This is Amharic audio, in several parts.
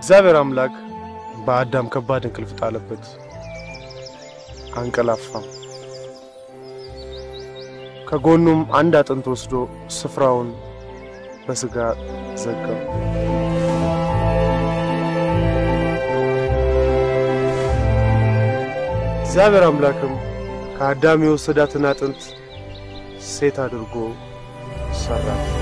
እግዚአብሔር አምላክ በአዳም ከባድ እንቅልፍ ጣለበት፣ አንቀላፋም። ከጎኑም አንድ አጥንት ወስዶ ስፍራውን በስጋ ዘጋው። እግዚአብሔር አምላክም ከአዳም የወሰዳትን አጥንት ሴት አድርጎ ሰራት።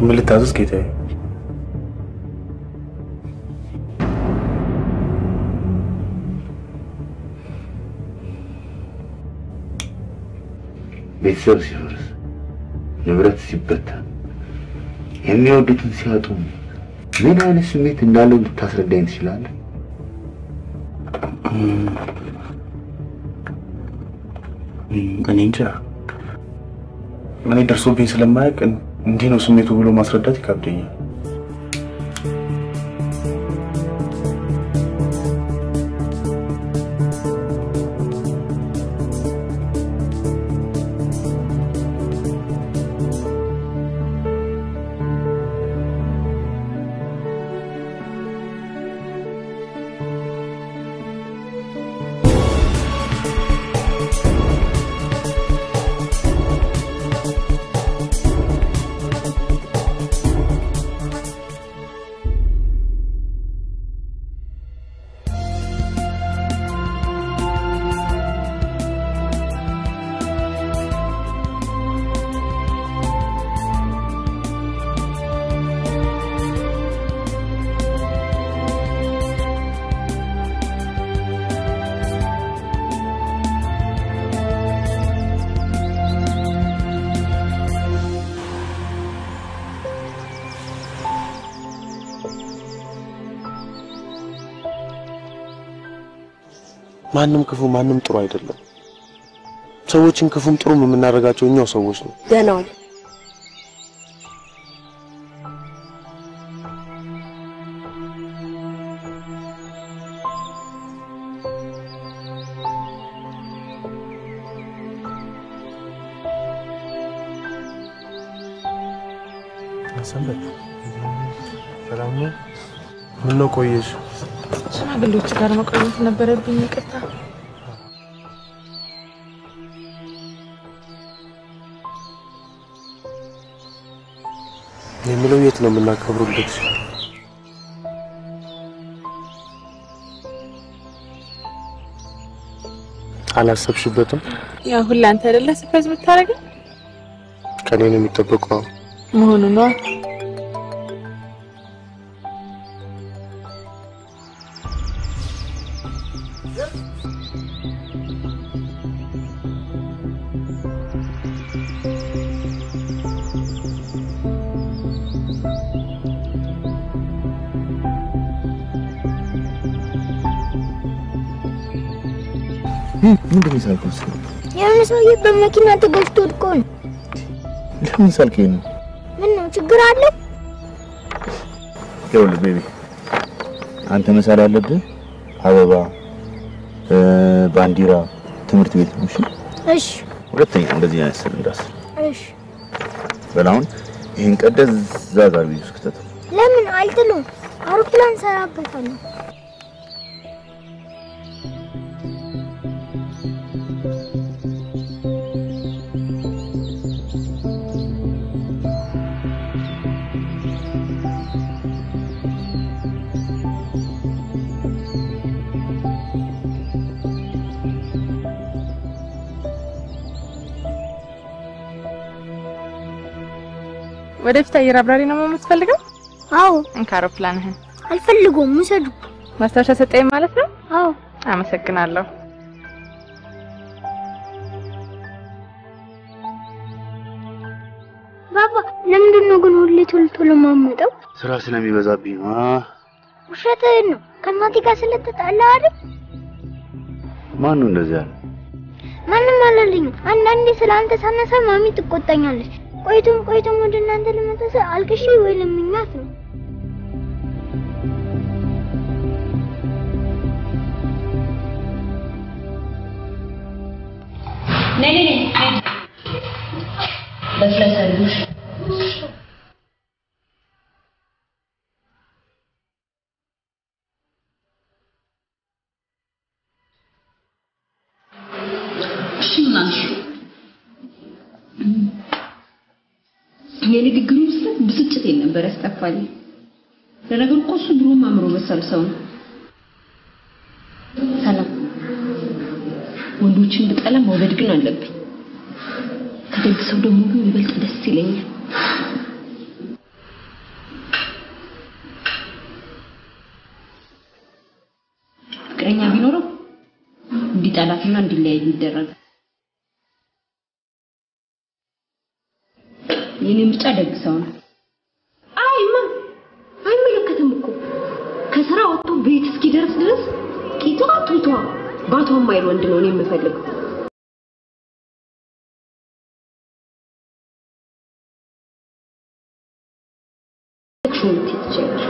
ምን ልታዘዝ ጌታዬ? ቤተሰብ ሲፈርስ፣ ንብረት ሲበተን፣ የሚወዱትን ሲያጡ ምን አይነት ስሜት እንዳለው ልታስረዳኝ ትችላለህ? እኔ እንጃ፣ እኔ ደርሶብኝ ስለማያውቅ እንዲህ ነው ስሜቱ ብሎ ማስረዳት ይከብደኛል። ማንም ክፉ ማንም ጥሩ አይደለም። ሰዎችን ክፉም ጥሩም የምናደርጋቸው እኛው ሰዎች ነው። ደህና ዋል። ሰንበት ሰላም ነው? ምነው ቆየሽ? ሽማግሌዎች ጋር መቆየት ነበረብኝ። ይቅርታ። የምለው የት ነው የምናከብሩበት? አላሰብሽበትም? ያው ሁላ አንተ አይደለ surprise የምታደርገው? ከኔ ነው የሚጠበቀው መሆኑ ነው። ምንድን ነው የሳልከው? የሆነ ሰውዬ በመኪና ተገጭቶ ወድቆ ነው። ለምን ሳልከኝ ነው? ምን ነው ችግር አለው? ይኸውልህ baby፣ አንተ መሳል ያለብህ አበባ፣ ባንዲራ፣ ትምህርት ቤት ነው። እሺ እሺ። ሁለተኛ እንደዚህ አይነት ስዕል እንዳስል። እሺ። በል አሁን ይሄን ቀደህ እዛ ጋር ቤት ውስጥ ክተተው። ለምን አልጥሉም? አውሮፕላን ሰራበታለሁ። ወደፊት አየር አብራሪ ነው የምትፈልገው? አዎ። እንካ አውሮፕላንህን። አልፈልገውም፣ ውሰዱ። ማስታወሻ ሰጠኝ ማለት ነው? አዎ። አመሰግናለሁ። ባባ ለምንድን ነው ግን ሁሌ ቶሎ ቶሎ የማትመጣው? ስራ ስለሚበዛብኝ ነው። ውሸትህን ነው። ከእናቴ ጋር ስለተጣላህ አይደል? ማን ነው እንደዚህ ያለ? ማንም አላለኝም። አንዳንዴ ስለ አንተ ሳነሳ ማሚ ትቆጣኛለች። ቆይቶም ቆይቶም ወደ እናንተ ልመጣ ስል አልቅሼ ወይ ለምኛት ነው። ነይ ነይ ነይ፣ ለስለስ አድርጉሽ። እሺ ምን አልሽ? የንግግሩ ብስለት ብስጭቴን ነበር ያስጠፋኝ። ለነገሩ እኮ እሱ ድሮም አእምሮ በሳል ሰው ነው። ሰላም፣ ወንዶችን ብጠላ መውደድ ግን አለብኝ። ከደግ ሰው ደግሞ ቢሆን ይበልጥ ደስ ይለኛል። ፍቅረኛ ቢኖረው እንዲጠላትና እንዲለያዩ ይደረጋል። የኔ ምርጫ ደግ ሰው ነው። አይማ አይመለከትም እኮ ከስራ ወጥቶ ቤት እስኪደርስ ድረስ ቂጧ ጡቷ ባቷ የማይል ወንድ ነው እኔ የምፈልገው። ትችያለሽ።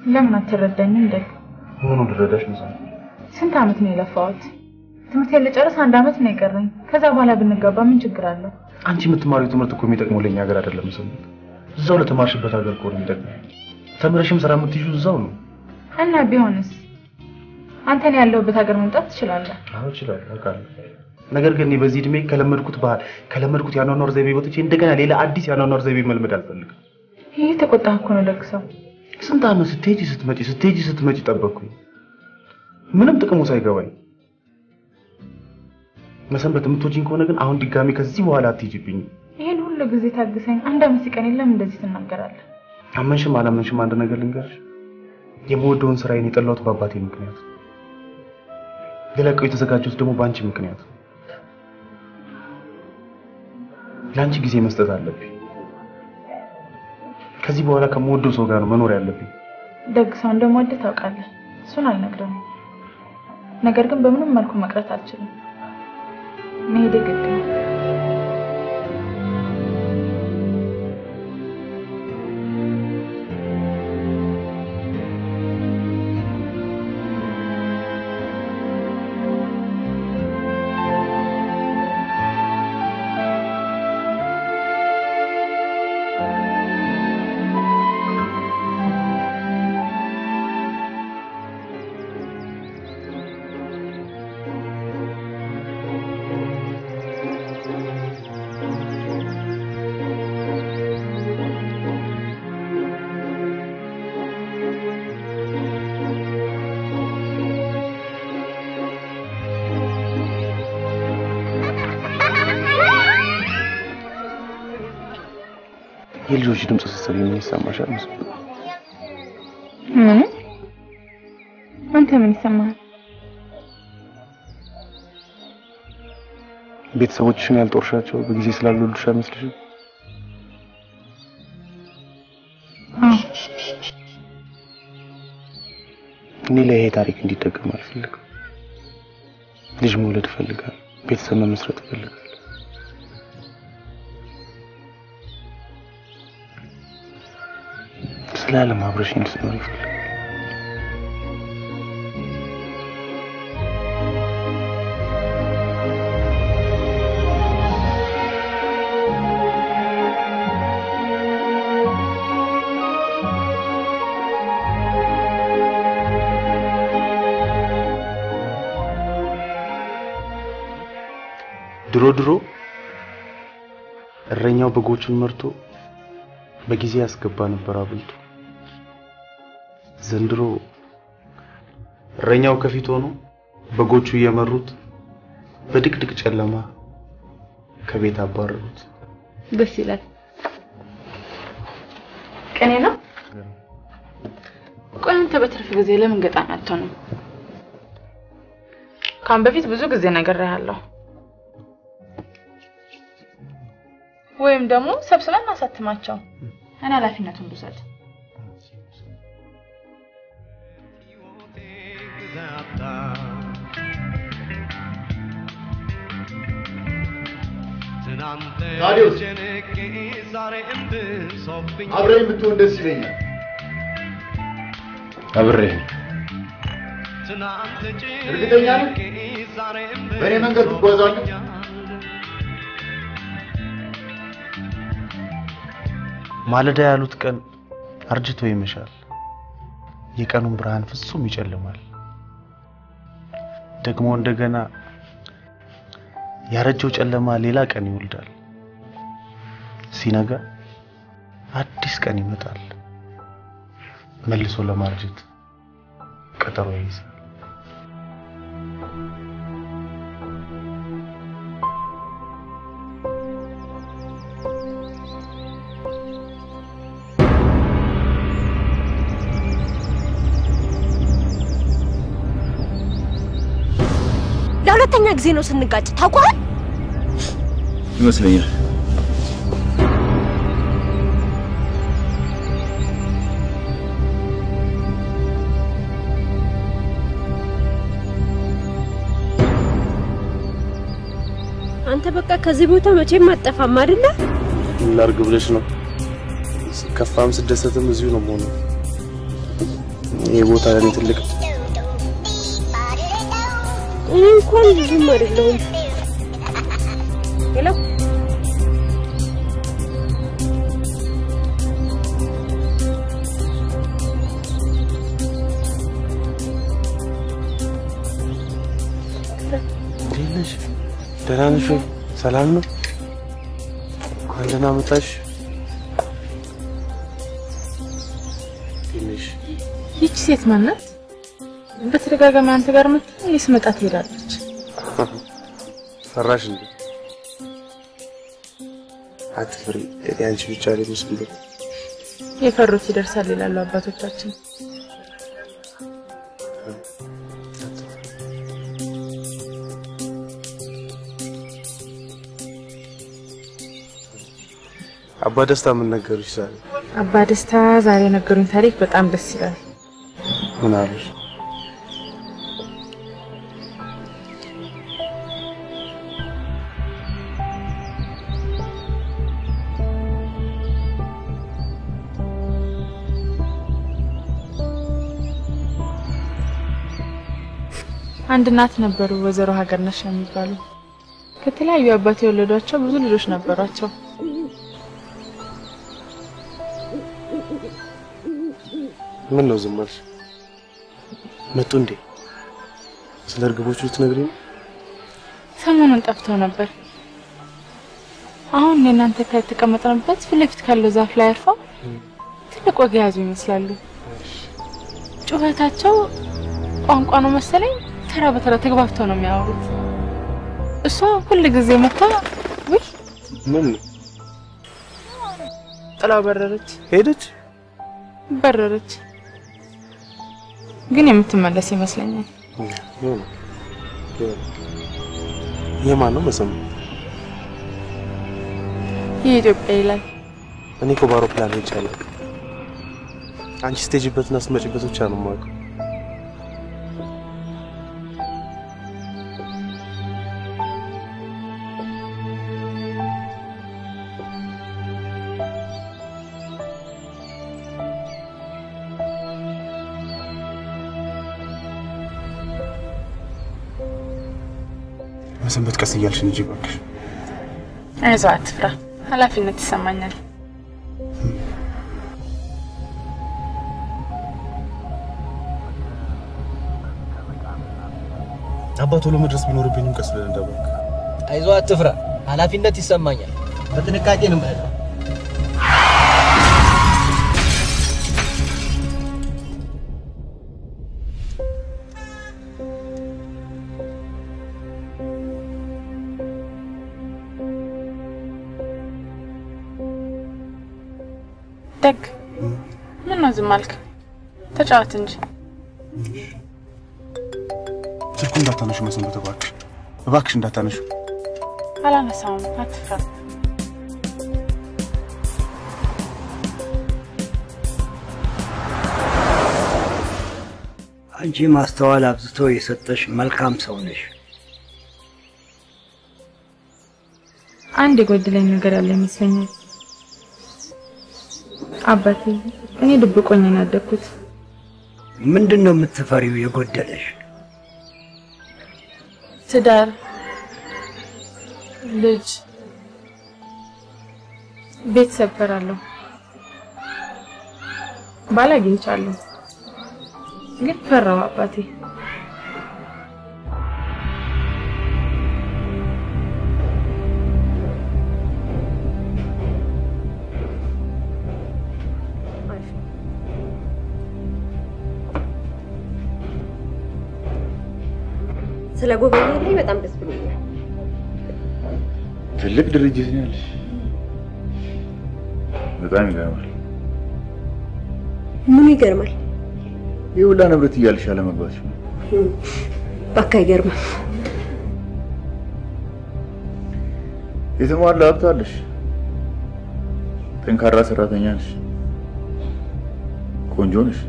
ለምን አትረዳኝም? ደግ ምኑ ልረዳሽ ነው? ስንት አመት ነው የለፋሁት? ትምህርቴን ልጨርስ አንድ አመት ነው የቀረኝ። ከዛ በኋላ ብንጋባ ምን ችግር አለው? አንቺ የምትማሪው ትምህርት እኮ የሚጠቅመው ለኛ ሀገር አይደለም። ሰምት እዛው ለተማርሽበት ሀገር እኮ ነው የሚጠቅመው። ተምረሽም ስራ የምትይዙ እዛው ነው። እና ቢሆንስ አንተን ያለሁበት ሀገር መምጣት ትችላለህ። አዎ እችላለሁ፣ አውቃለሁ። ነገር ግን እኔ በዚህ እድሜ ከለመድኩት ባህል ከለመድኩት የአኗኗር ዘይቤ ወጥቼ እንደገና ሌላ አዲስ የአኗኗር ዘይቤ መልመድ አልፈልግም። ይህ ተቆጣህ እኮ ነው ደግ ሰው። ስንት ዓመት ስትሄጂ ስትመጪ ስትሄጂ ስትመጪ ጠበቅኩኝ፣ ምንም ጥቅሙ ሳይገባኝ። መሰንበት የምትወጂኝ ከሆነ ግን አሁን ድጋሚ ከዚህ በኋላ አትሄጂብኝ። ይሄን ሁሉ ጊዜ ታግሰኝ አንድ አመት ሲቀር ለምን እንደዚህ ትናገራለህ? አመንሽም አላመንሽም አንድ ነገር ልንገርሽ፣ የምወደውን ስራዬን የጠላሁት በአባቴ ምክንያት፣ ልለቀው የተዘጋጀሁት ደግሞ በአንቺ ምክንያት። ለአንቺ ጊዜ መስጠት አለብኝ። ከዚህ በኋላ ከምወደው ሰው ጋር ነው መኖር ያለብኝ። ደግ ሰው እንደምወድህ ታውቃለህ፣ እሱን አልነግርህም። ነገር ግን በምንም መልኩ መቅረት አልችልም። መሄዴ ግድ ነው። የልጆች ድምጽ ስትሰሚ ምን ይሰማሻል? ምን? አንተ ምን ይሰማሃል? ቤተሰቦችሽን ያልጦርሻቸው በጊዜ ስላልወለዱሽ አይመስልሽም? እኔ ላይ ይሄ ታሪክ እንዲደገም አልፈልግም። ልጅ መውለድ እፈልጋለሁ። ቤተሰብ መመስረት እፈልጋለሁ። ስለ ዓለም አብረሽኝ እንድትኖሪ እፈልጋለሁ። ድሮ ድሮ እረኛው በጎቹን መርቶ በጊዜ ያስገባ ነበር አብልቶ። ዘንድሮ እረኛው ከፊት ሆኖ በጎቹ እየመሩት በድቅድቅ ጨለማ ከቤት አባረሩት። ደስ ይላል። ቅኔ ነው። ቆይ አንተ በትርፍ ጊዜ ለምን ገጣሚ አትሆንም? ካሁን በፊት ብዙ ጊዜ ነግሬሃለሁ። ወይም ደግሞ ሰብስበን እናሳትማቸው። እኔ ኃላፊነቱን ልውሰድ። ታዲዮስ አብረኸኝ ብትሆን ደስ ይለኛል። አብሬህ እርግጠኛ ነህ? በእኔ መንገድ ትጓዛለህ? ማለዳ ያሉት ቀን አርጅቶ ይመሻል። የቀኑን ብርሃን ፍጹም ይጨልማል። ደግሞ እንደገና ያረጀው ጨለማ ሌላ ቀን ይወልዳል። ሲነጋ አዲስ ቀን ይመጣል። መልሶ ለማርጀት ቀጠሮ ይይዛል። ለሁለተኛ ጊዜ ነው ስንጋጭ ታውቀዋል ይመስለኛል። አንተ በቃ ከዚህ ቦታ መቼም አትጠፋም አይደለ? ምን ላድርግ ብለሽ ነው? ስከፋም ስደሰትም እዚሁ ነው የምሆነው። ይሄ ቦታ ለኔ ትልቅ እኔ እንኳን ብዙም አይደለሁም። Hello እንዴት ነሽ? ደህና ነሽ ወይ? ሰላም ነው? እንኳን ደህና መጣሽ። እንዴት ነሽ? ይህች ሴት ማን ናት? በተደጋጋሚ አንተ ጋር መጥታ እኔ ስመጣ ትሄዳለች። ፈራሽ እንዴ? አትፍሪ፣ እኔ አንቺ ብቻ አይደለሽም። የፈሩት ይደርሳል ይላሉ አባቶቻችን። አባ ደስታ ምን ነገሩሽ ዛሬ? አባ ደስታ ዛሬ የነገሩኝ ታሪክ በጣም ደስ ይላል። ምን አሉሽ? አንድ እናት ነበሩ፣ ወይዘሮ ሀገርነሽ የሚባሉ። ከተለያዩ አባት የወለዷቸው ብዙ ልጆች ነበሯቸው። ምን ነው ዝም አልሽ? መጡ እንዴ? ስለ እርግቦቹ ልትነግሪኝ ነው? ሰሞኑን ጠፍተው ነበር። አሁን እናንተ ከተቀመጥንበት ፊት ለፊት ካለው ዛፍ ላይ አርፈው ትልቅ ወግ የያዙ ይመስላሉ። ጩኸታቸው ቋንቋ ነው መሰለኝ። ተራ በተራ ተግባብተው ነው የሚያወሩት። እሷ ሁል ጊዜ መታ ውይ ምን ጥላው በረረች፣ ሄደች፣ በረረች። ግን የምትመለስ ይመስለኛል። የማን ነው መሰማ? የኢትዮጵያ ይላል። እኔ እኮ በአውሮፕላን ሄጄ አላውቅም። አንቺ ስትሄጂበትና ስትመጪበት ብቻ ነው የማውቀው። መሰንበት ቀስ እያልሽ እንጂ እባክሽ። አይዞህ አትፍራ፣ ኃላፊነት ይሰማኛል። አባ ቶሎ መድረስ ቢኖርብኝም ቀስ ብለን እንዳባክ። አይዞህ አትፍራ፣ ኃላፊነት ይሰማኛል። በጥንቃቄ ነው የምሄደው። ደግ ምን ነው ዝም አልክ? ተጫወት እንጂ። ስልኩን እንዳታነሺው መሰንበት፣ እባክሽ እባክሽ እንዳታነሺው። አላነሳውም፣ አትፍራ። አንቺ ማስተዋል አብዝቶ የሰጠሽ መልካም ሰው ነሽ። አንድ የጎደለኝ ነገር ያለ ይመስለኛል። አባቴ እኔ ድብቆኝ ነው ያደግኩት። ምንድን ነው የምትፈሪው የጎደለሽ? ትዳር፣ ልጅ፣ ቤተሰብ እፈራለሁ። ባል አግኝቻለሁ፣ ግን ፈራሁ አባቴ። ስለ ጎበኘልኝ በጣም ደስ ብሎኛል። ትልቅ ድርጅት ነው ያለሽ። በጣም ይገርማል። ምኑ ይገርማል? ይህ ሁላ ንብረት እያለሽ አለመግባትሽ ነው። እባክህ አይገርምም። የተሟላ ሀብት አለሽ። ጠንካራ ሰራተኛ ነሽ። ቆንጆ ነሽ።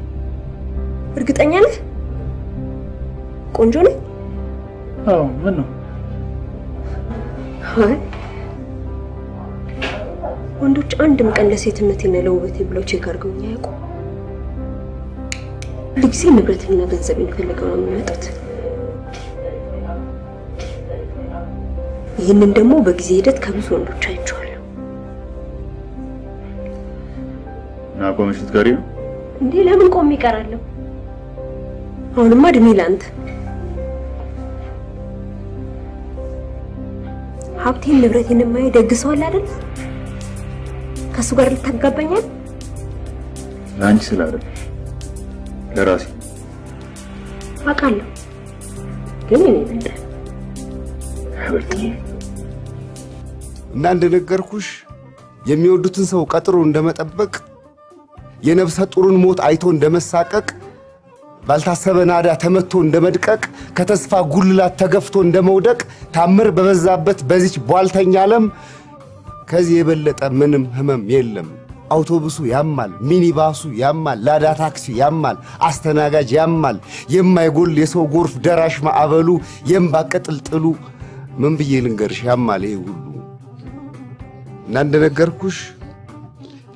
እርግጠኛ ነህ? ቆንጆ ነኝ? አዎ። ምን ነው? አይ ወንዶች አንድም ቀን ለሴትነቴና ለውበቴ ብለው check አድርገውኝ አያውቁም። ሁልጊዜ ንብረቴንና ገንዘቤን ፈልገው ነው የሚመጡት። ይህንን ደግሞ በጊዜ ሂደት ከብዙ ወንዶች አይቼዋለሁ። እና ቆመሽ ልትቀሪ ነው እንዴ? ለምን ቆሜ እቀራለሁ? አሁንማ እድሜ ለአንተ። ሀብቴን ንብረቴን የማየ ደግ ሰው አለ አይደል? ከእሱ ጋር ልታጋባኛል? ለአንቺ ስል አይደል ለራሴ አውቃለሁ፣ ግን እኔ ይበልጣል። አይበልጥም። እና እንደነገርኩሽ የሚወዱትን ሰው ቀጥሮ እንደመጠበቅ፣ የነፍሰ ጡሩን ሞት አይቶ እንደመሳቀቅ፣ ባልታሰበ ናዳ ተመቶ እንደመድቀቅ፣ ከተስፋ ጉልላት ተገፍቶ እንደመውደቅ፣ ታምር በበዛበት በዚች ቧልተኛ ዓለም ከዚህ የበለጠ ምንም ህመም የለም። አውቶቡሱ ያማል፣ ሚኒባሱ ያማል፣ ላዳ ታክሲ ያማል፣ አስተናጋጅ ያማል፣ የማይጎል የሰው ጎርፍ ደራሽ ማዕበሉ፣ የእምባ ቅጥልጥሉ፣ ምን ብዬ ልንገርሽ ያማል ይሄ ሁሉ። እና እንደነገርኩሽ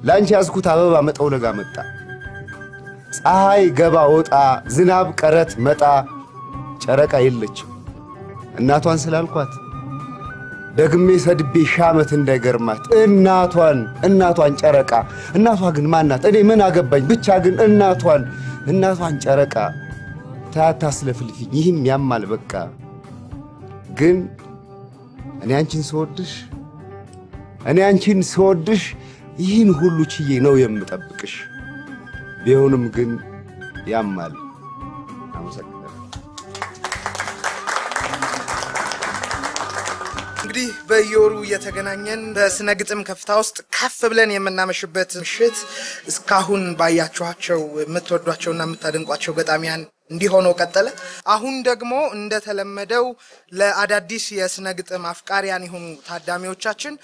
ለአንቺ ያዝኩት አበባ መጠውለጋ መጣ። ፀሐይ ገባ ወጣ፣ ዝናብ ቀረት መጣ፣ ጨረቃ የለችም። እናቷን ስላልኳት ደግሜ ሰድቤ ሺህ ዓመት እንዳይገርማት እናቷን እናቷን ጨረቃ። እናቷ ግን ማናት? እኔ ምን አገባኝ? ብቻ ግን እናቷን እናቷን ጨረቃ ታታስለፍልፊኝ፣ ይህም ያማል። በቃ ግን እኔ አንቺን ስወድሽ እኔ አንቺን ስወድሽ ይህን ሁሉ ችዬ ነው የምጠብቅሽ። ቢሆንም ግን ያማል። አመሰግናለሁ። እንግዲህ በየወሩ እየተገናኘን በስነ ግጥም ከፍታ ውስጥ ከፍ ብለን የምናመሽበት ምሽት እስካሁን ባያችኋቸው የምትወዷቸውና የምታደንቋቸው ገጣሚያን እንዲሆነው ቀጠለ። አሁን ደግሞ እንደተለመደው ለአዳዲስ የስነ ግጥም አፍቃሪያን የሆኑ ታዳሚዎቻችን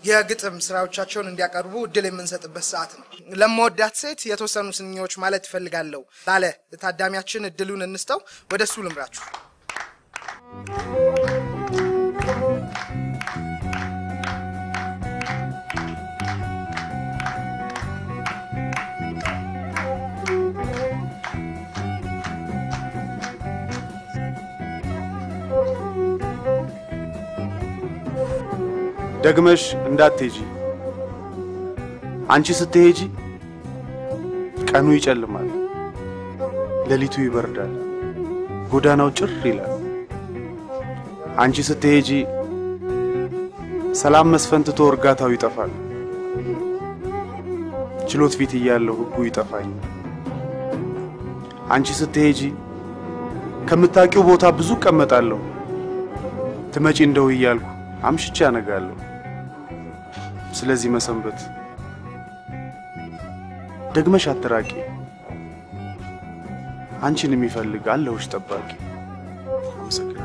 የግጥም ስራዎቻቸውን እንዲያቀርቡ እድል የምንሰጥበት ሰዓት ነው። ለምወዳት ሴት የተወሰኑ ስንኞች ማለት እፈልጋለሁ ላለ ታዳሚያችን እድሉን እንስጠው። ወደሱ ልምራችሁ። ደግመሽ እንዳትሄጂ። አንቺ ስትሄጂ ቀኑ ይጨልማል፣ ሌሊቱ ይበርዳል፣ ጎዳናው ጭር ይላል። አንቺ ስትሄጂ ሰላም መስፈን ትቶ እርጋታው ይጠፋል። ችሎት ፊት እያለሁ ሕጉ ይጠፋኝ። አንቺ ስትሄጂ ከምታውቂው ቦታ ብዙ እቀመጣለሁ። ትመጪ እንደው እያልኩ አምሽቼ አነጋለሁ። ስለዚህ መሰንበት ደግመሽ አትራቂ። አንቺን የሚፈልግ አለሁሽ ጠባቂ። አመሰግናለሁ።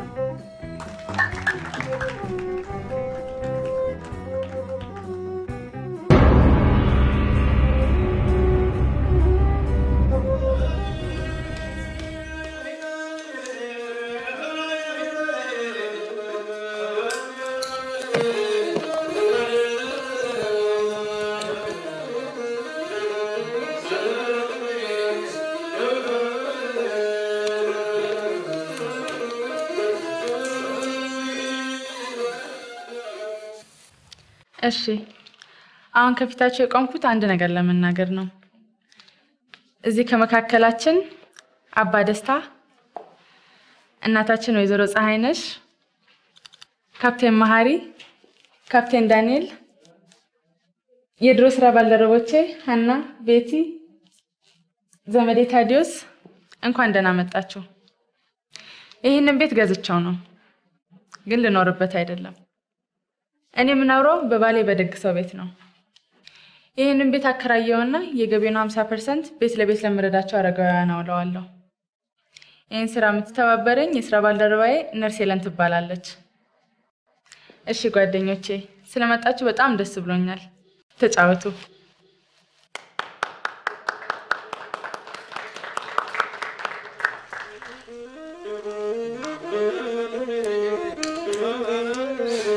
እሺ፣ አሁን ከፊታችሁ የቆምኩት አንድ ነገር ለመናገር ነው። እዚህ ከመካከላችን አባ ደስታ፣ እናታችን ወይዘሮ ፀሐይነሽ፣ ካፕቴን መሀሪ፣ ካፕቴን ዳንኤል፣ የድሮ ስራ ባልደረቦቼ ሀና፣ ቤቲ፣ ዘመዴ ታዲዮስ እንኳን ደህና መጣችሁ። ይህንን ቤት ገዝቻው ነው፣ ግን ልኖርበት አይደለም። እኔ የምኖረው በባሌ በደግ ሰው ቤት ነው። ይህንን ቤት አከራየውና የገቢውን 50% ቤት ለቤት ለምረዳቸው አረጋውያን አውለዋለሁ። ይህን ስራ የምትተባበረኝ የስራ ባልደረባዬ ነርስ ሄለን ትባላለች። እሺ ጓደኞቼ፣ ስለመጣችሁ በጣም ደስ ብሎኛል። ተጫወቱ።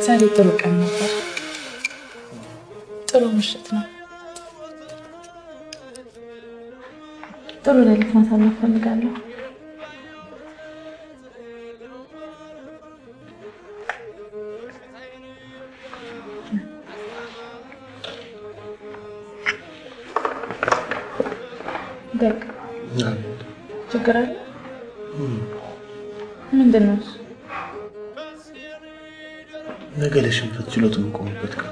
ዛሬ ጥሩ ቀን ነበር። ጥሩ ምሽት ነው። ጥሩ ሌሊት ማሳለፍ ፈልጋለሁ። ደግ ችግር አለ? ምንድን ነው እሱ? ነገ ለሽንፈት ችሎት የምቆምበት ቀን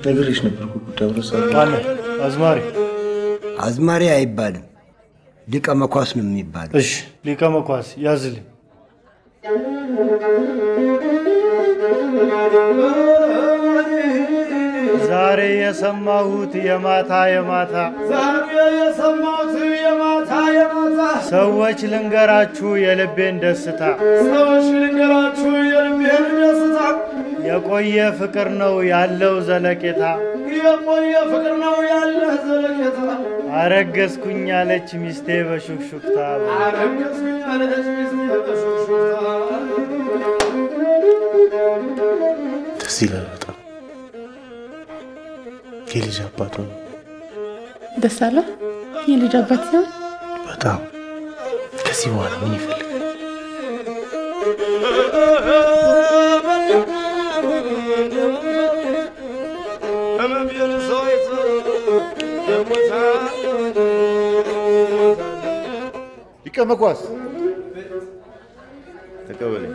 ነግሬሽ ነበር እኮ ጉዳዩ ረሳሁት። ማነው? አዝማሪ። አዝማሪ አይባልም፣ ሊቀ መኳስ ነው የሚባለው። እሺ ሊቀ መኳስ ያዝልኝ። ዛሬ የሰማሁት የማታ የማታ ዛሬ የሰማሁት የማታ የማታ ሰዎች ልንገራችሁ የልቤን ደስታ ሰዎች ልንገራችሁ የልቤን ደስታ የቆየ ፍቅር ነው ያለው ዘለቄታ የቆየ ፍቅር ነው ያለ ዘለቄታ አረገዝኩኝ አለች ሚስቴ በሹክሹክታ አረገዝኩኝ አለች ሚስቴ በሹክሹክታ። ደስ ይላል በጣም የልጅ አባት ነው። ደስ አለ የልጅ አባት ሲሆን በጣም። ከዚህ በኋላ ምን ይፈልጋል? ሊቀ መኳስ ተቀበለኝ።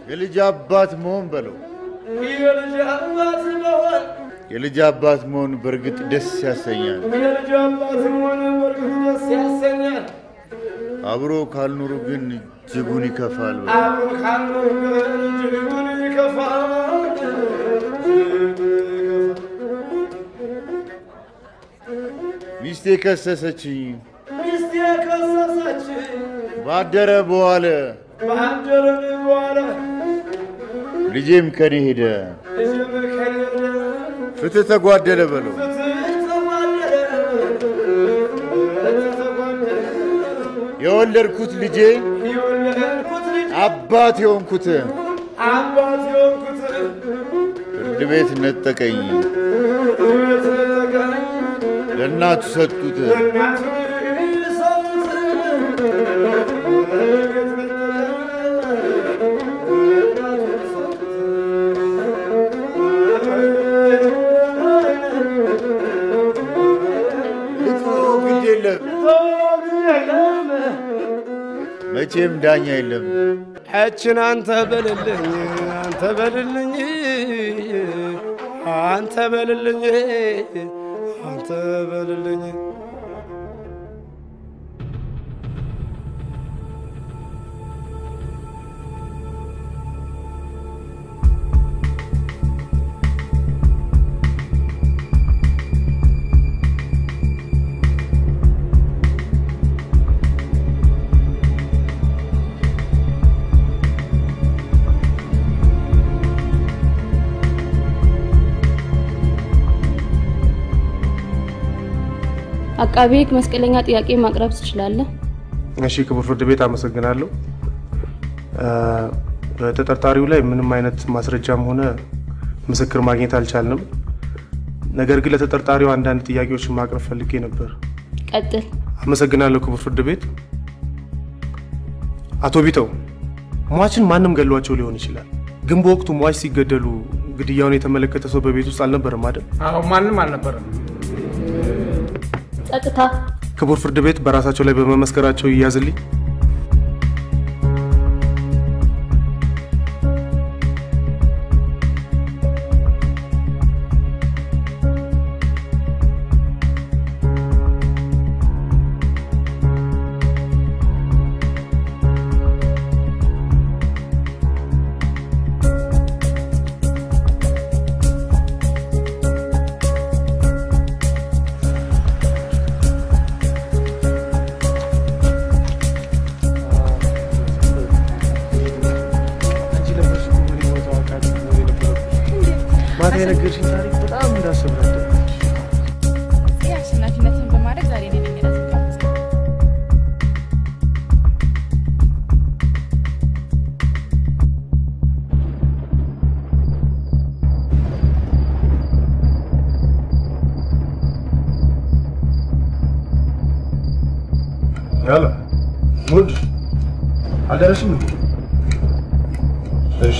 የልጅ አባት መሆን በለው። የልጅ አባት መሆን የልጅ አባት መሆን በእርግጥ ደስ ያሰኛል። የልጅ አባት መሆን በእርግጥ ደስ ያሰኛል። አብሮ ካልኖሩ ግን እጅጉን ይከፋል። አብሮ ካልኖሩ ግን እጅጉን ይከፋል። ሚስቴ ከሰሰችኝ፣ ሚስቴ ከሰሰችኝ፣ ባደረ በዋለ፣ ባደረ በዋለ፣ ልጄም ከኔ ሄደ፣ ልጄም ከኔ ሄደ፣ ፍትህ ተጓደለ በለው፣ ፍትህ ተጓደለ፣ ፍትህ ተጓደለ፣ የወለድኩት ልጄ፣ የወለድኩት ልጄ፣ አባት የሆንኩት፣ አባት የሆንኩት፣ ፍርድ ቤት ነጠቀኝ፣ ፍርድ ቤት ነጠቀኝ፣ ለእናቱ ሰጡት፣ ለእናቱ ሰጡት። ልተወው ግድ የለም፣ መቼም ዳኛ የለም። ሕችን አንተ በልልኝ፣ አንተ በልልኝ፣ አንተ በልልኝ፣ አንተ በልልኝ። አቃቤ ሕግ መስቀለኛ ጥያቄ ማቅረብ ትችላለህ። እሺ ክቡር ፍርድ ቤት አመሰግናለሁ። በተጠርጣሪው ላይ ምንም አይነት ማስረጃም ሆነ ምስክር ማግኘት አልቻልንም። ነገር ግን ለተጠርጣሪው አንዳንድ ጥያቄዎችን ማቅረብ ፈልጌ ነበር። ቀጥል። አመሰግናለሁ ክቡር ፍርድ ቤት። አቶ ቢተው፣ ሟችን ማንም ገሏቸው ሊሆን ይችላል፣ ግን በወቅቱ ሟች ሲገደሉ ግድያውን የተመለከተ ሰው በቤት ውስጥ አልነበረም አይደል? አዎ፣ ማንም አልነበረም። ጸጥታ። ክቡር ፍርድ ቤት በራሳቸው ላይ በመመስከራቸው ይያዝልኝ። ማታ የነገርሽኝ ታሪክ በጣም እንዳስብ ነበር። ይህ አሸናፊነትን በማድረግ ዛሬ እኔ ነኝ እራት የምጋብዘው። ያላ ጉድ አልደረስም እንዴ? እሺ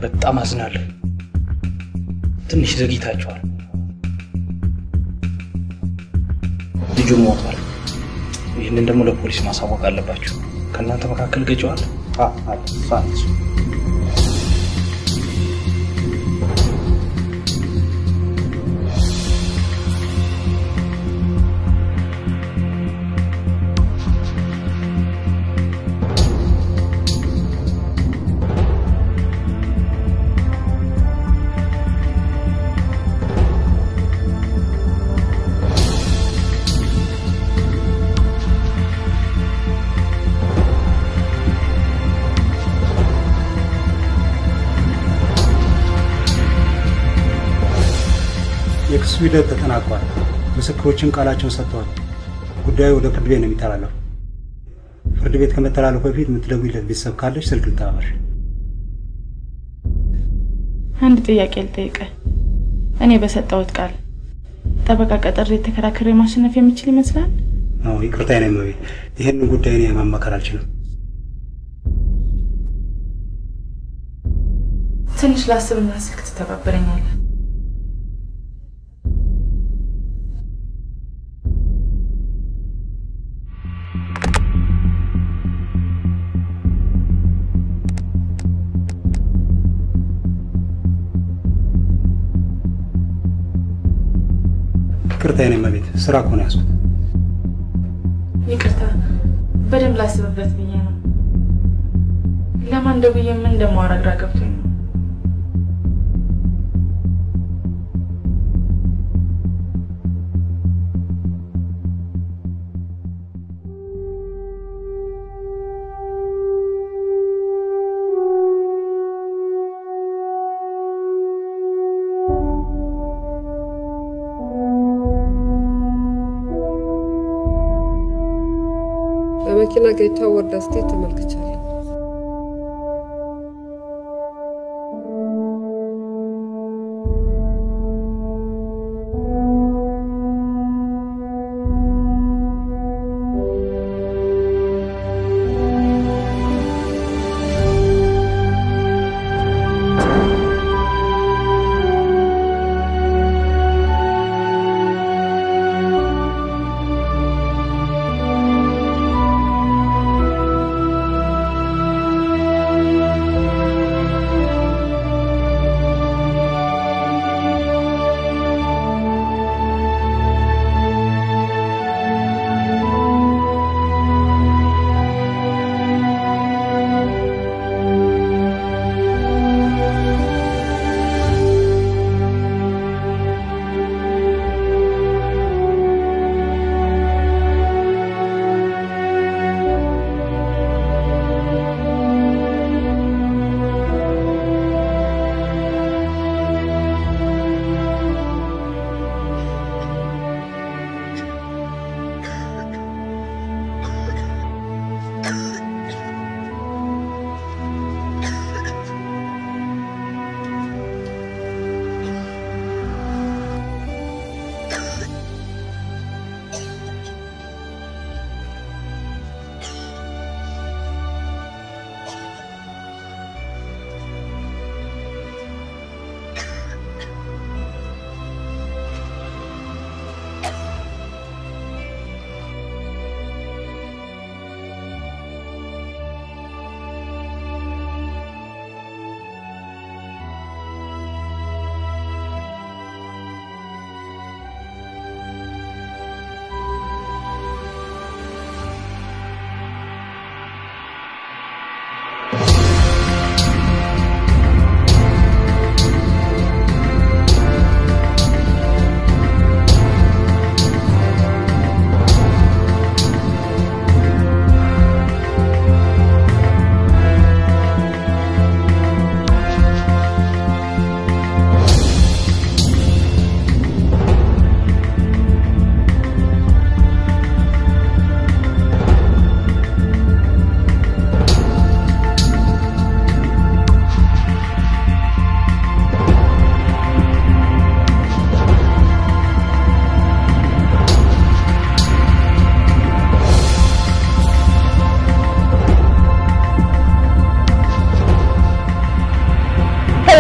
በጣም አዝናለሁ። ትንሽ ዘግይታችኋል። ልጁ ሞቷል። ይህንን ደግሞ ለፖሊስ ማሳወቅ አለባችሁ። ከእናንተ መካከል ገጪው አለ? አዎ አለ። የክሱ ሂደት ተጠናቋል። ምስክሮችም ቃላቸውን ሰጥተዋል። ጉዳዩ ወደ ፍርድ ቤት ነው የሚተላለፈው። ፍርድ ቤት ከመተላለፉ በፊት የምትደውይለት ቤተሰብ ካለሽ ስልክ ልተባበርሽ። አንድ ጥያቄ ልጠይቅህ። እኔ በሰጠሁት ቃል ጠበቃ ቀጥሬ ተከራክሬ ማሸነፍ የምችል ይመስላል? አዎ፣ ይቅርታ የኔ እመቤት፣ ይህንን ጉዳይ እኔ ማማከር አልችልም። ትንሽ ላስብና ስልክ ትተባበረኛለህ። ይቅርታ የኔ እመቤት፣ ስራ እኮ ነው ያዝኩት። ይቅርታ፣ በደንብ ላስብበት ብዬ ነው። ለማን ደውዬ ምን እንደማወራ ግራ ገብቶኝ ነው። በመኪና ገጭታ ወርዳ ስትሄድ ተመልክቻለሁ።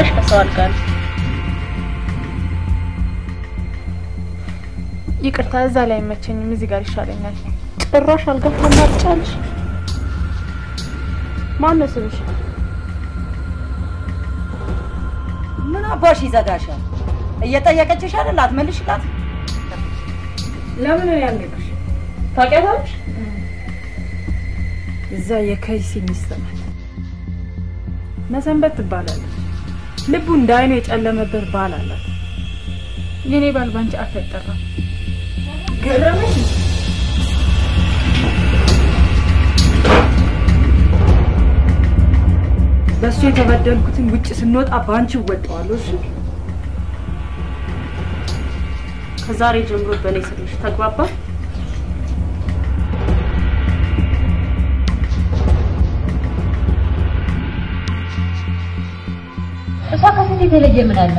ከሰው አልጋ ነው። ይቅርታ፣ እዛ ላይ አይመቸኝም፣ እዚህ ጋር ይሻለኛል። ጭራሽ አልጋ ታማርጫለሽ። ማነው ስምሽ? ምን አባሽ ይዘጋሻል? እየጠየቀችሽ አይደል? አትመልሽላት። ለምን ነው ያልነግርሽ? ታውቂያታለሽ? እዛ የከይሲ ሚስት ናት። መሰንበት ትባላለች። ልቡ እንደ አይኑ የጨለመበት ባል አላት። የኔ ባል ባንቺ አፍ አይጠራም። ገረመሽ? በእሱ የተበደልኩትን ውጭ ስንወጣ ባንቺ እወጣዋለሁ። እሺ? ከዛሬ ጀምሮ በእኔ ስር ነሽ። ተግባባ? እሷ ከሴት የተለየ ምን አለ?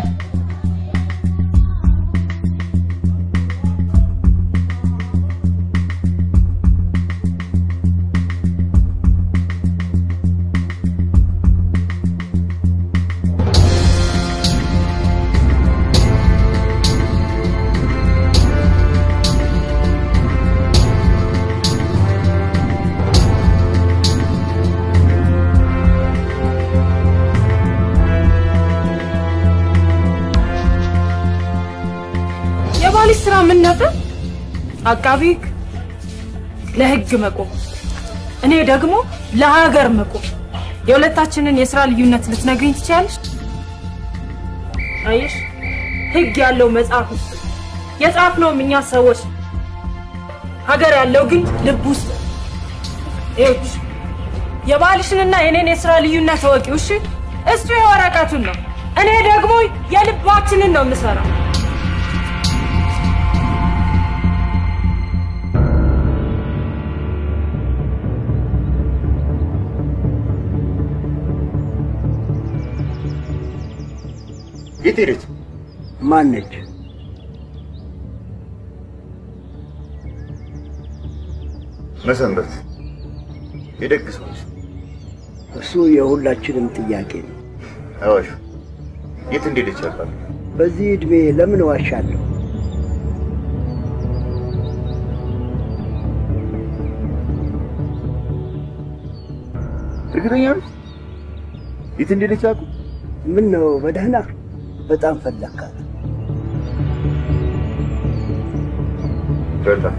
የባልሽ ስራ ምን ነበር? አቃቢ ሕግ፣ ለህግ መቆም፣ እኔ ደግሞ ለሀገር መቆም። የሁለታችንን የስራ ልዩነት ልትነግሪኝ ትችያለሽ? አየሽ፣ ህግ ያለው መጽሐፍ ውስጥ የጻፍነውም እኛ ሰዎች፣ ሀገር ያለው ግን ልብ ውስጥ። ይኸውልሽ የባልሽንና የኔን የስራ ልዩነት እወቂው። እሺ? እሱ የወረቀቱን ነው፣ እኔ ደግሞ የልባችንን ነው የምሰራው። የት ሄደች? ማነች? መሰንበት የደግ ሰው ነች። እሱ የሁላችንም ጥያቄ ነው። አዋሹ የት እንደሄደች ያውቃል? በዚህ እድሜ ለምን እዋሻለሁ? እርግጠኛ ነሽ? የት እንደሄደች ያውቃል? ምን ነው በደህና? በጣም ፈለካት። በጣም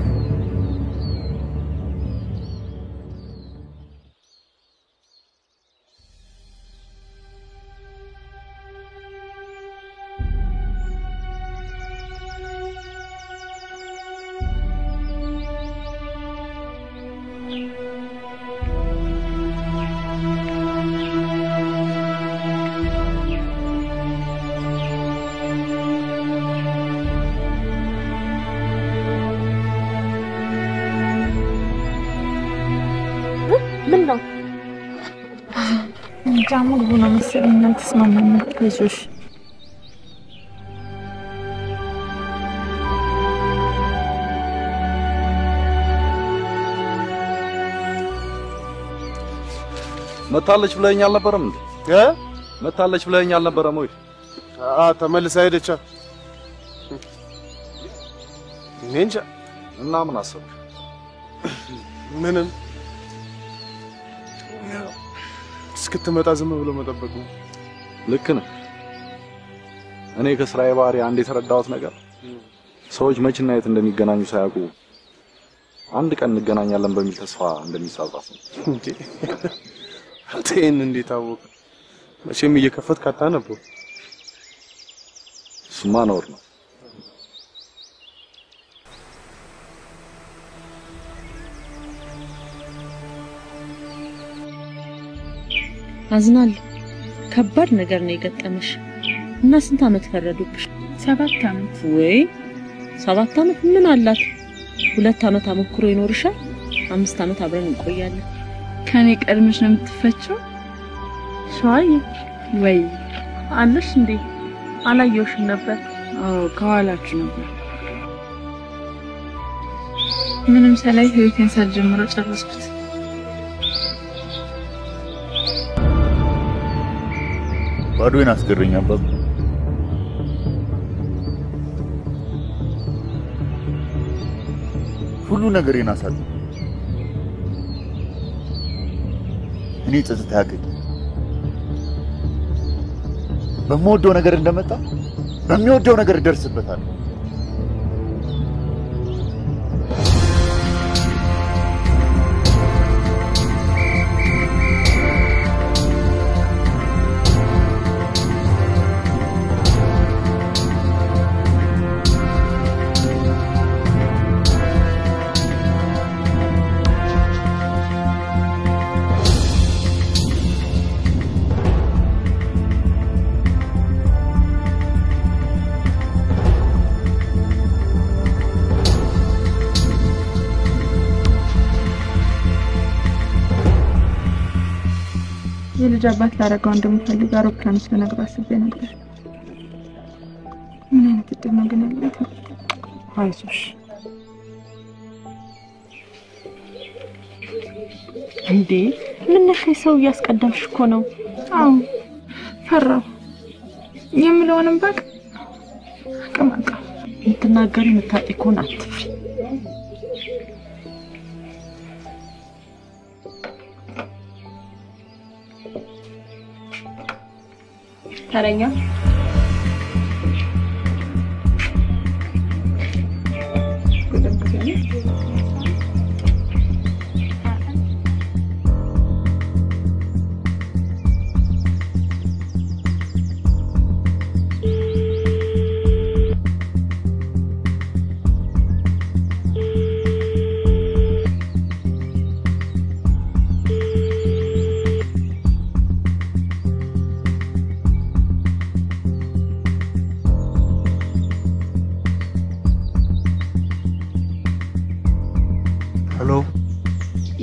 ምን ነው? እንጃ ምግቡ ነው መሰለኝ አልተስማማንም። አይዞሽ። መታለች ብለኸኝ አልነበረም እንዴ? መታለች ብለኸኝ አልነበረም ወይ? ተመልሳ ሄደች። እኔ እንጃ። እና ምን አሰብክ? ምንም፣ እስክትመጣ ዝም ብሎ መጠበቅ ነው። ልክ ነህ። እኔ ከስራዬ ባህሪ አንድ የተረዳሁት ነገር ሰዎች መቼና የት እንደሚገናኙ ሳያውቁ አንድ ቀን እንገናኛለን በሚል ተስፋ እንደሚጻጻፉ ነው። እንዴ አንተ ይሄን እንዴት አወቅህ? መቼም እየከፈትክ አታነበው። እሱማ ነውር ነው። አዝናለሁ። ከባድ ነገር ነው የገጠመሽ። እና ስንት አመት ፈረዱብሽ? 7 አመት። ወይ 7 አመት ምን አላት? 2 አመት አሞክሮ ይኖርሻል። 5 አመት አብረን እንቆያለን። ከኔ ቀድመሽ ነው የምትፈቸው? ሸዋዬ ወይ አለሽ እንዴ? አላየሁሽም ነበር። አዎ ከኋላችሁ ነበር። ምንም ሳላይ ህይወቴን ሳልጀምረው ጨረስኩት። ባዶዬን አስገረኝ አባባ። ሁሉ ነገሬን አሳጣ። እኔ ጸጸት አያገኝ። በምወደው ነገር እንደመጣ በሚወደው ነገር እደርስበታለሁ። የልጅ አባት ላደርገው እንደምፈልግ አውሮፕላን ውስጥ ልነግረው አስቤ ነበር። ምን አይነት እድል ነው ግን ያለኝ? አይዞሽ። እንዴ ምን ነሽ? ሰው እያስቀደምሽ እኮ ነው። አዎ ፈራሁ። የምለውንም በቅ አቅም አጣሁ። የምትናገሪ የምታጪ ከሆነ አትፍሪ። ተረኛ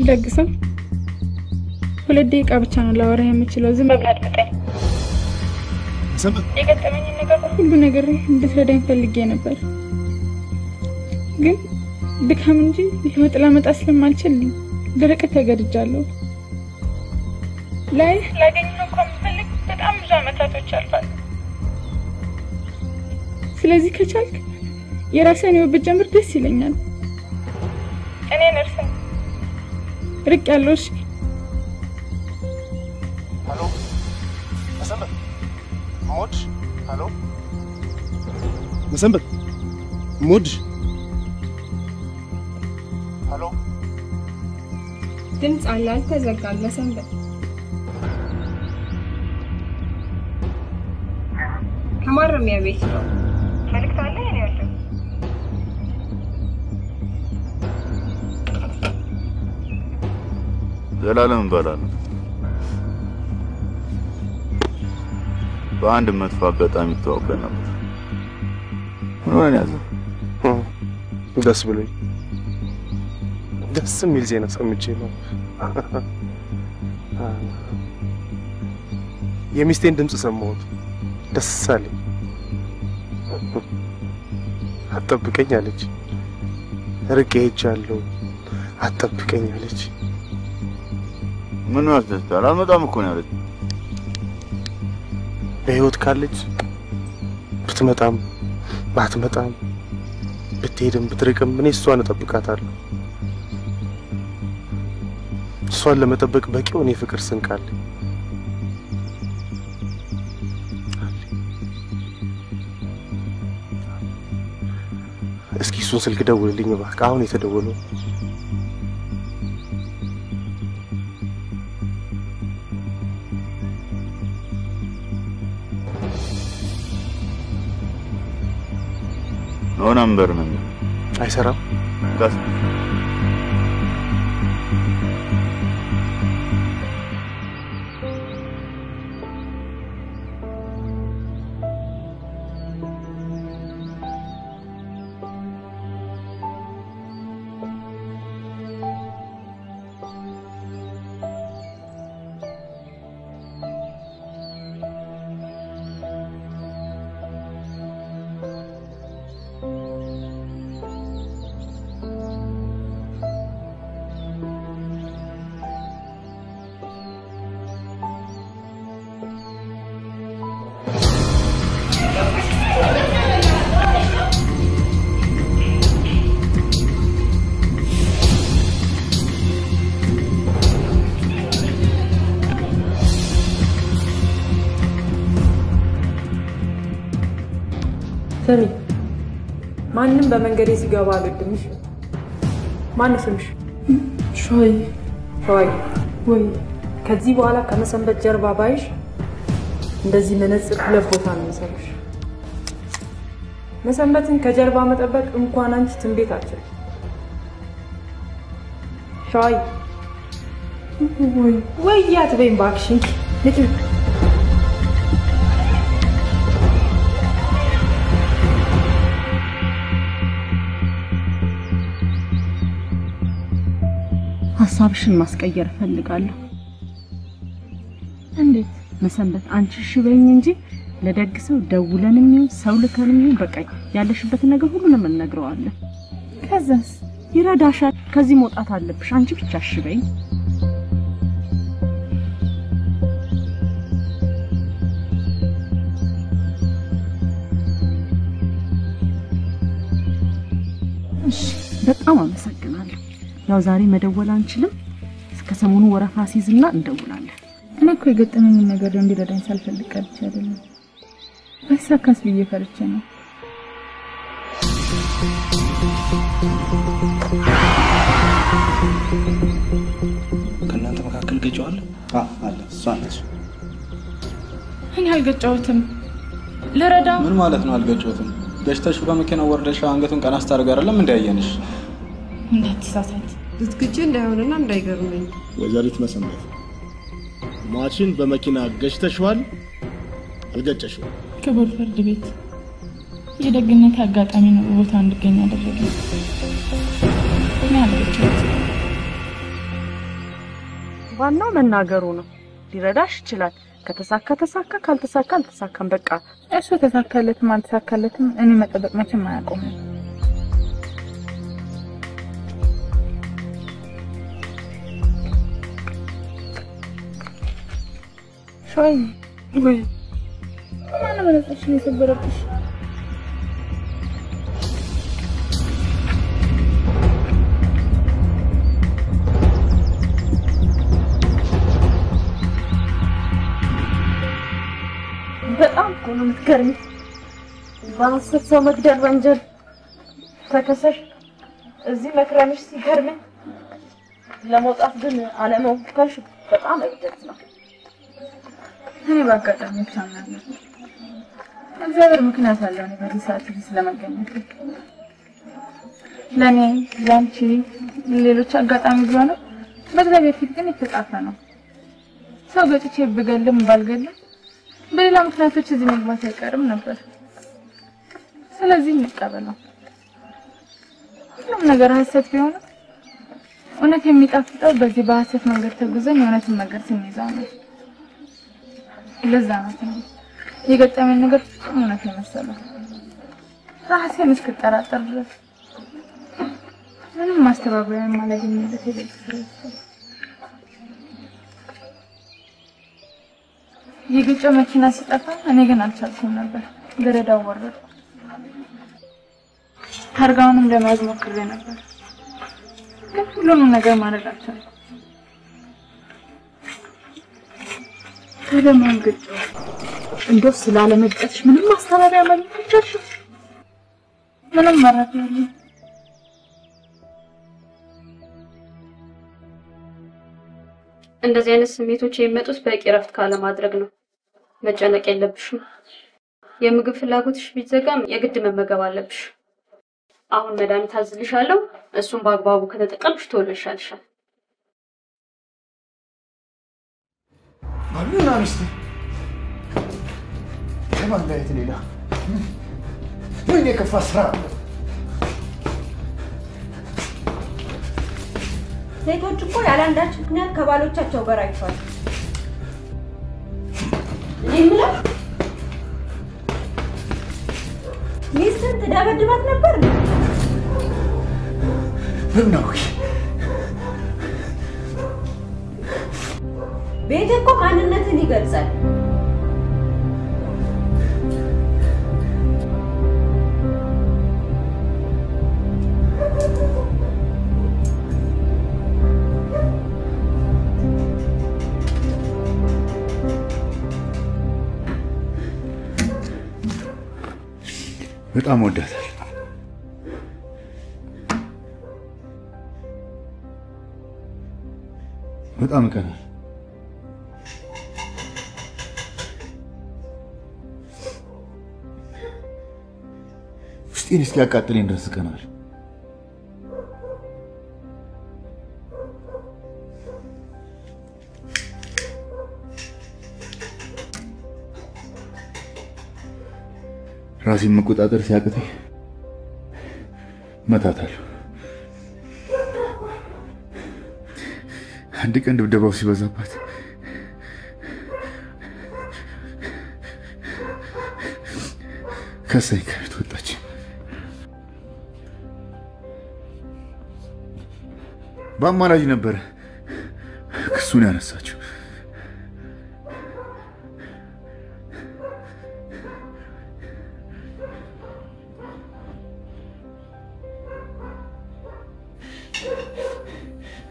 ደግሰው 2 ደቂቃ ብቻ ነው ላወራህ የምችለው። ዝም ብለህ አድምጠኝ። የገጠመኝን ነገር ሁሉ ነገር እንድትረዳኝ ፈልጌ ነበር፣ ግን ድካም እንጂ ለውጥ ላመጣ ስለማልችል ለርቀት ተገድጃለሁ። ላይ ላገኝህ እንኳን ብፈልግ በጣም ብዙ ዓመታቶች አልፋሉ። ስለዚህ ከቻልክ የራስህን ህይወት ብትጀምር ደስ ይለኛል። እኔ ነርስ ርቅ ያለሽ። ሄሎ መሰንበት ሞድ ሄሎ መሰንበት ሞድ ሄሎ ድምፅ አለ አልተዘጋም። መሰንበት ከማረሚያ ቤት ነው። መልእክት አለ የኔ ያለው ዘላለም እባላለሁ። በአንድ መጥፎ አጋጣሚ ተዋውቀን ነበር። ምን ሆነን ያዘው? ደስ ብሎኝ ደስ የሚል ዜና ሰምቼ ነው። የሚስቴን ድምፅ ሰማሁት፣ ደስ አለኝ። አትጠብቀኝ አለች። ርቄ ሄጃለሁ፣ አትጠብቀኝ አለች። ምን ያስደስታል? አልመጣም እኮ ነው ያለች። በህይወት ካለች ብትመጣም ባትመጣም ብትሄድም ብትርቅም እኔ እሷን እጠብቃታለሁ። እሷን ለመጠበቅ በቂ የሆነ የፍቅር ስንቅ አለኝ። እስኪ እሱን ስልክ ደውልልኝ እባክህ። አሁን የተደወለው No number ነው። አይሰራም። ቀስ ስሚ፣ ማንም በመንገዴ ሲገባ አልወድም። እሺ? ማነው ስምሽ? ሸዋዬ። ሸዋዬ ወይ ከዚህ በኋላ ከመሰንበት ጀርባ ባይሽ እንደዚህ መነጽር ሁለት ቦታ ነው የምሰብሽ። መሰንበትን ከጀርባ መጠበቅ እንኳን አንቺ ትንቤት አትችልም። ሸዋዬ ወይ ወይ አትበይም እባክሽ። እንኪ ንቂ። ሀሳብሽን ማስቀየር እፈልጋለሁ። እንዴት? መሰንበት አንቺ እሺ በይኝ እንጂ ለደግ ሰው ደውለንም ይሁን ሰው ልከንም ይሁን በቃ ያለሽበትን ነገር ሁሉንም እንነግረዋለን። ከዛስ? ይረዳሻል። ከዚህ መውጣት አለብሽ። አንቺ ብቻ እሺ በይኝ። እሺ፣ በጣም አመሰግናለሁ። ያው ዛሬ መደወል አንችልም። እስከ ሰሞኑ ወረፋ ሲይዝና እንደውላለን። እኔ እኮ የገጠመኝን ነገር እንዲረዳኝ ሳልፈልግ ቀርቼ አይደለም፣ ባይሳካስ ብዬ ፈርቼ ነው። ከእናንተ መካከል ገጨው አለ? አለ። እሷ ነች። እኔ አልገጨሁትም። ልረዳ ምን ማለት ነው አልገጨሁትም? ገጭተሽ በመኪና ወርደሽ አንገቱን ቀና ስታደርግ አይደለም እንዳያየንሽ። እንዳትሳሳት። ልትግጭ እንዳይሆንና እንዳይገርመኝ። ወይዘሪት መሰንበት ሟችን በመኪና ገጭተሽዋል? አልገጨሽውም? ክቡር ፍርድ ቤት፣ የደግነት አጋጣሚ ነው በቦታው እንድገኝ ያደረገኝ። እኔ አልገጨሁትም። ዋናው መናገሩ ነው። ሊረዳሽ ይችላል። ከተሳካ ተሳካ፣ ካልተሳካ አልተሳካም። በቃ እሱ ተሳካለትም አልተሳካለትም እኔ መጠበቅ መቼም አያቆምም። ሸዋዬ ወይ ማነው መነጽርሽን የሰበረብሽ? በጣም እኮ ነው የምትገርሚው። በ10 ሰው መግደል ወንጀል ተከሰሽ እዚህ መክረምሽ ሲገርመኝ፣ ለመውጣት ግን አለመሞከርሽ በጣም እብደት ነው። እኔ በአጋጣሚዎች አምናለሁ። እግዚአብሔር ምክንያት አለው እኔ በዚህ ሰዓት እዚህ ስለመገኘት። ለእኔ፣ ለአንቺ፣ ሌሎች አጋጣሚ ቢሆንም በእግዚአብሔር ፊት ግን የተጻፈ ነው። ሰው ገጭቼ ብገልም ባልገልም በሌላ ምክንያቶች እዚህ መግባት አይቀርም ነበር። ስለዚህ እንቀበለው። ሁሉም ነገር ሐሰት ቢሆንም እውነት የሚጣፍጠው በዚህ በሐሰት መንገድ ተጉዘን የእውነትን መንገድ ስንይዘው ነው። ለዛ ነው ትንቢት የገጠመኝ ነገር ፍጹም እውነት የመሰለው ራሴን እስክጠራጠር ድረስ ምንም ማስተባበያ የማላገኝበት የቤት የግጭው መኪና ሲጠፋ እኔ ግን አልቻልኩም ነበር። ገረዳው ወረድኩ። ታርጋውንም ለመያዝ ሞክሬ ነበር፣ ግን ሁሉንም ነገር ማድረግ አልቻልኩም። ታዲያ ማን ገጨው? እንደው ስላለመግጨትሽ ምንም ማስተባበያ ማግኘት አልቻልሽም? ምንም መረጃ የለም። እንደዚህ አይነት ስሜቶች የሚመጡት በቂ እረፍት ካለማድረግ ነው። መጨነቅ የለብሽም። የምግብ ፍላጎትሽ ቢዘጋም የግድ መመገብ አለብሽ። አሁን መድኃኒት አዝልሻለሁ። እሱን በአግባቡ ከተጠቀምሽ ቶሎ ይሻልሻል። ባልና ሚስት ከማለያየት ሌላ ምን የከፋ ስራ አለ? ሴቶች እኮ ያለ አንዳች ምክንያት ከባሎቻቸው ጋር አይፋቱም። እኔ የምለው ሚስትህን ትደበድባት ነበር? ምን ነው ቤትህ እኮ ማንነትህን ይገልጻል። በጣም ወዳታለሁ። በጣም እቀናለሁ። ውስጤን እስኪያቃጥለኝ ድረስ እቀናለሁ። ራሴን መቆጣጠር ሲያቅተኝ መታታለሁ። አንድ ቀን ድብደባው ሲበዛባት ከሳኝ ከቤት ወጣች። በአማላጅ ነበረ ክሱን ያነሳችው።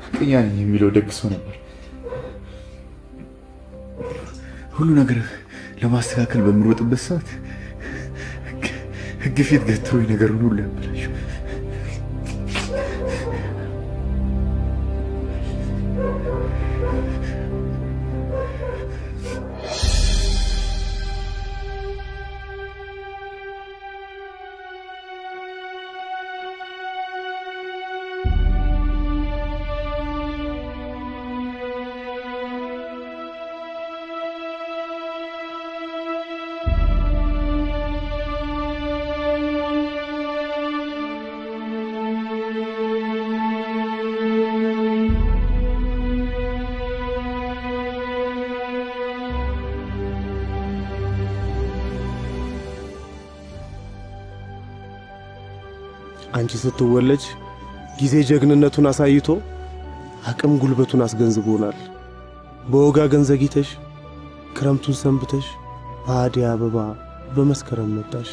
ሐቀኛ ነኝ የሚለው ደግ ሰው ነበር። ሁሉ ነገር ለማስተካከል በምሮጥበት ሰዓት ሕግ ፊት ገትሮኝ ነገሩን ሁሉ ያበላሸው። አንቺ ስትወለጅ ጊዜ ጀግንነቱን አሳይቶ አቅም ጉልበቱን አስገንዝቦናል። በወጋገን ዘግይተሽ ክረምቱን ሰንብተሽ በአደይ አበባ በመስከረም መጣሽ።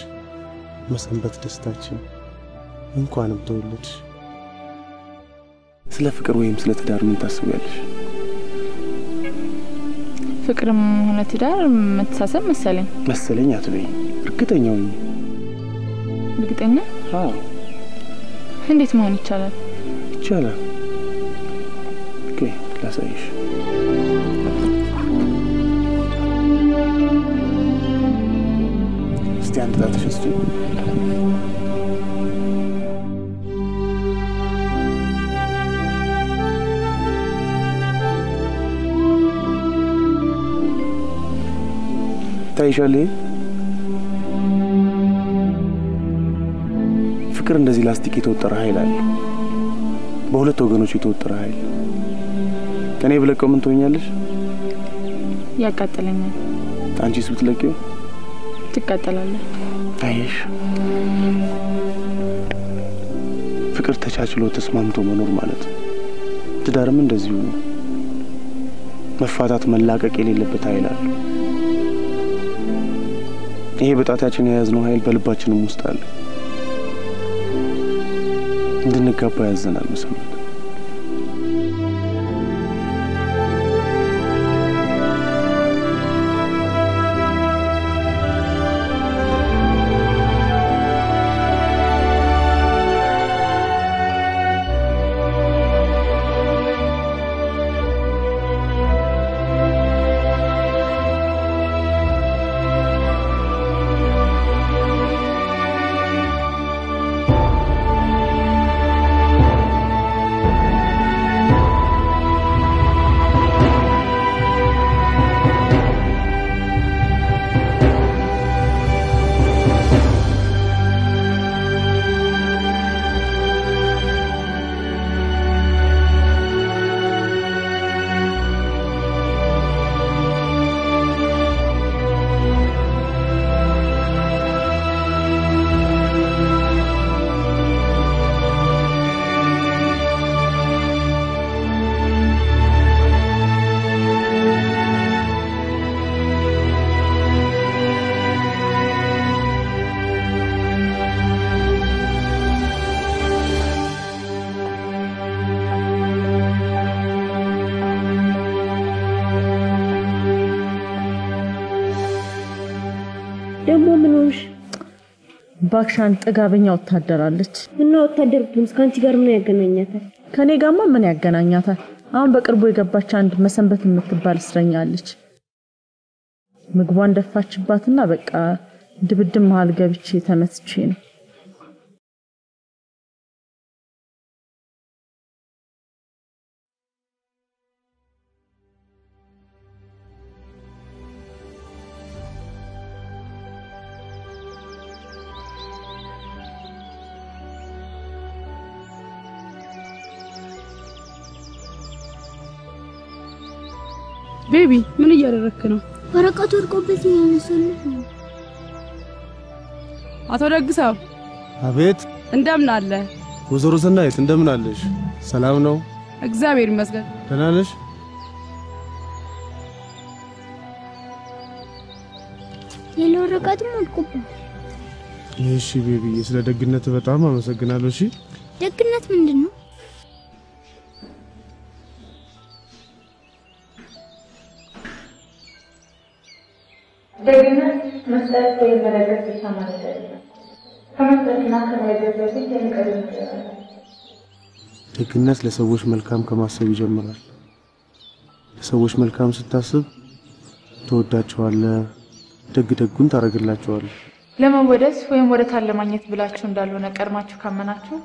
መሰንበት ደስታችን፣ እንኳንም ተወለድሽ። ስለ ፍቅር ወይም ስለ ትዳር ምን ታስቢያለሽ? ፍቅርም ሆነ ትዳር መተሳሰብ መሰለኝ። መሰለኝ አትበይ፣ እርግጠኛ ሁኚ። እርግጠኛ? አዎ። እንዴት መሆን ይቻላል? ይቻላል። Okay፣ ላሳይሽ። እስቲ አንድ ጣትሽ እስቲ። ታይሻል? ይሄ ፍቅር እንደዚህ ላስቲክ የተወጠረ ኃይል አለ። በሁለት ወገኖች የተወጠረ ኃይል። እኔ ብለቀው ምን ትሆኛለሽ? ያቃጥለኛል። አንቺስ ብትለቂው? ትቃጠላለህ። አየሽ፣ ፍቅር ተቻችሎ ተስማምቶ መኖር ማለት ነው። ትዳርም እንደዚሁ ነው። መፋታት መላቀቅ የሌለበት ኃይል አለ። ይሄ በጣታችን የያዝነው ኃይል በልባችንም ውስጥ አለ። እንድንጋባ ያዘናል መሰንበት። ደግሞ ምን ሆንሽ? ባክሻን ጥጋበኛ ወታደር አለች። እና ወታደር ብትሆንስ ከአንቺ ጋር ምን ያገናኛታል? ከኔ ጋማ ምን ያገናኛታል? አሁን በቅርቡ የገባች አንድ መሰንበት የምትባል እስረኛ አለች። ምግቧን ደፋችባትና በቃ ድብድብ መሃል ገብቼ ተመትቼ ነው። ቤቢ ምን እያደረክ ነው? ወረቀቱ ወድቆበት እያነሳሁት ነው። አቶ ደግሰው። አቤት። እንደምን አለ? ወይዘሮ ሰናይት እንደምን አለሽ? ሰላም ነው? እግዚአብሔር ይመስገን። ደህና ነሽ? ሌላ ወረቀትም ወድቆበት። እሺ ቤቢዬ፣ ስለ ደግነት በጣም አመሰግናለሁ። እሺ ደግነት ምንድን ነው? ደግነት መስጠት ወይም መለገስ ብቻ ማለት አይደለም። ከመስጠትና ከመለገስ በፊት የሚቀድም ነገር አለ። ደግነት ለሰዎች መልካም ከማሰብ ይጀምራል። ለሰዎች መልካም ስታስብ ትወዳቸዋለህ፣ ደግ ደጉን ታደርግላቸዋለህ። ለመወደስ ወይም ወረታን ለማግኘት ብላችሁ እንዳልሆነ ቀድማችሁ ካመናችሁ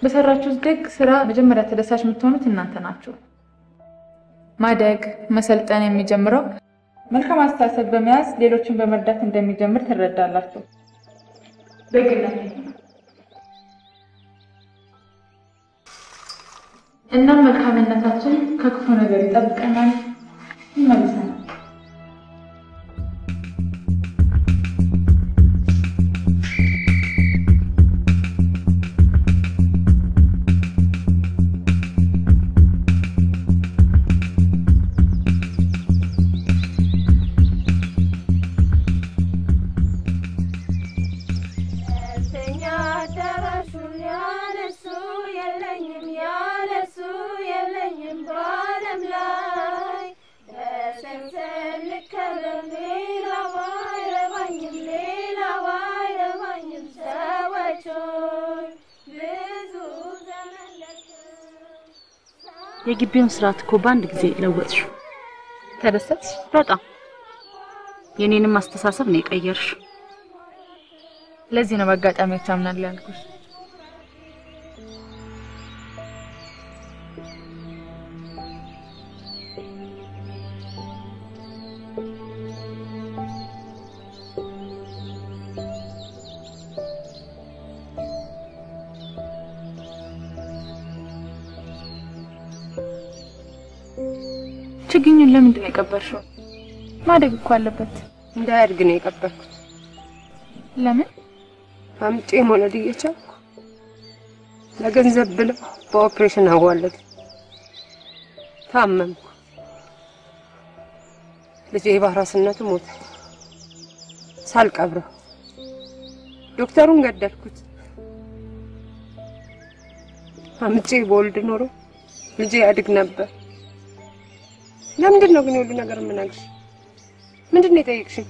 በሰራችሁት ደግ ስራ መጀመሪያ ተደሳች የምትሆኑት እናንተ ናችሁ። ማደግ መሰልጠን የሚጀምረው መልካም አስተሳሰብ በመያዝ ሌሎችን በመርዳት እንደሚጀምር ትረዳላችሁ። ደግነት እናም መልካምነታችን ከክፉ ነገር ይጠብቀናል፣ ይመልሰናል። የግቢውን ስርዓት እኮ በአንድ ጊዜ ለወጥሽው። ተደሰትሽ? በጣም የኔንም አስተሳሰብ ነው የቀየርሽው። ለዚህ ነው በአጋጣሚዎች አምናለሁ ያልኩሽ። ችግኙን ለምንድን ነው የቀበርሽው? ማደግ እኮ አለበት። እንዳያድግ ነው የቀበርኩት። ለምን? አምጬ መውለድ እየቻልኩ ለገንዘብ ብለው በኦፕሬሽን አዋለዱ። ታመምኩ። ልጄ በአራስነቱ ሞተ። ሳልቀብረው ዶክተሩን ገደልኩት። አምጬ በወልድ ኖሮ ልጄ ያድግ ነበር። ለምንድን ነው ግን የሁሉ ነገር የምነግርሽ? ምንድን ነው የጠየቅሽኝ?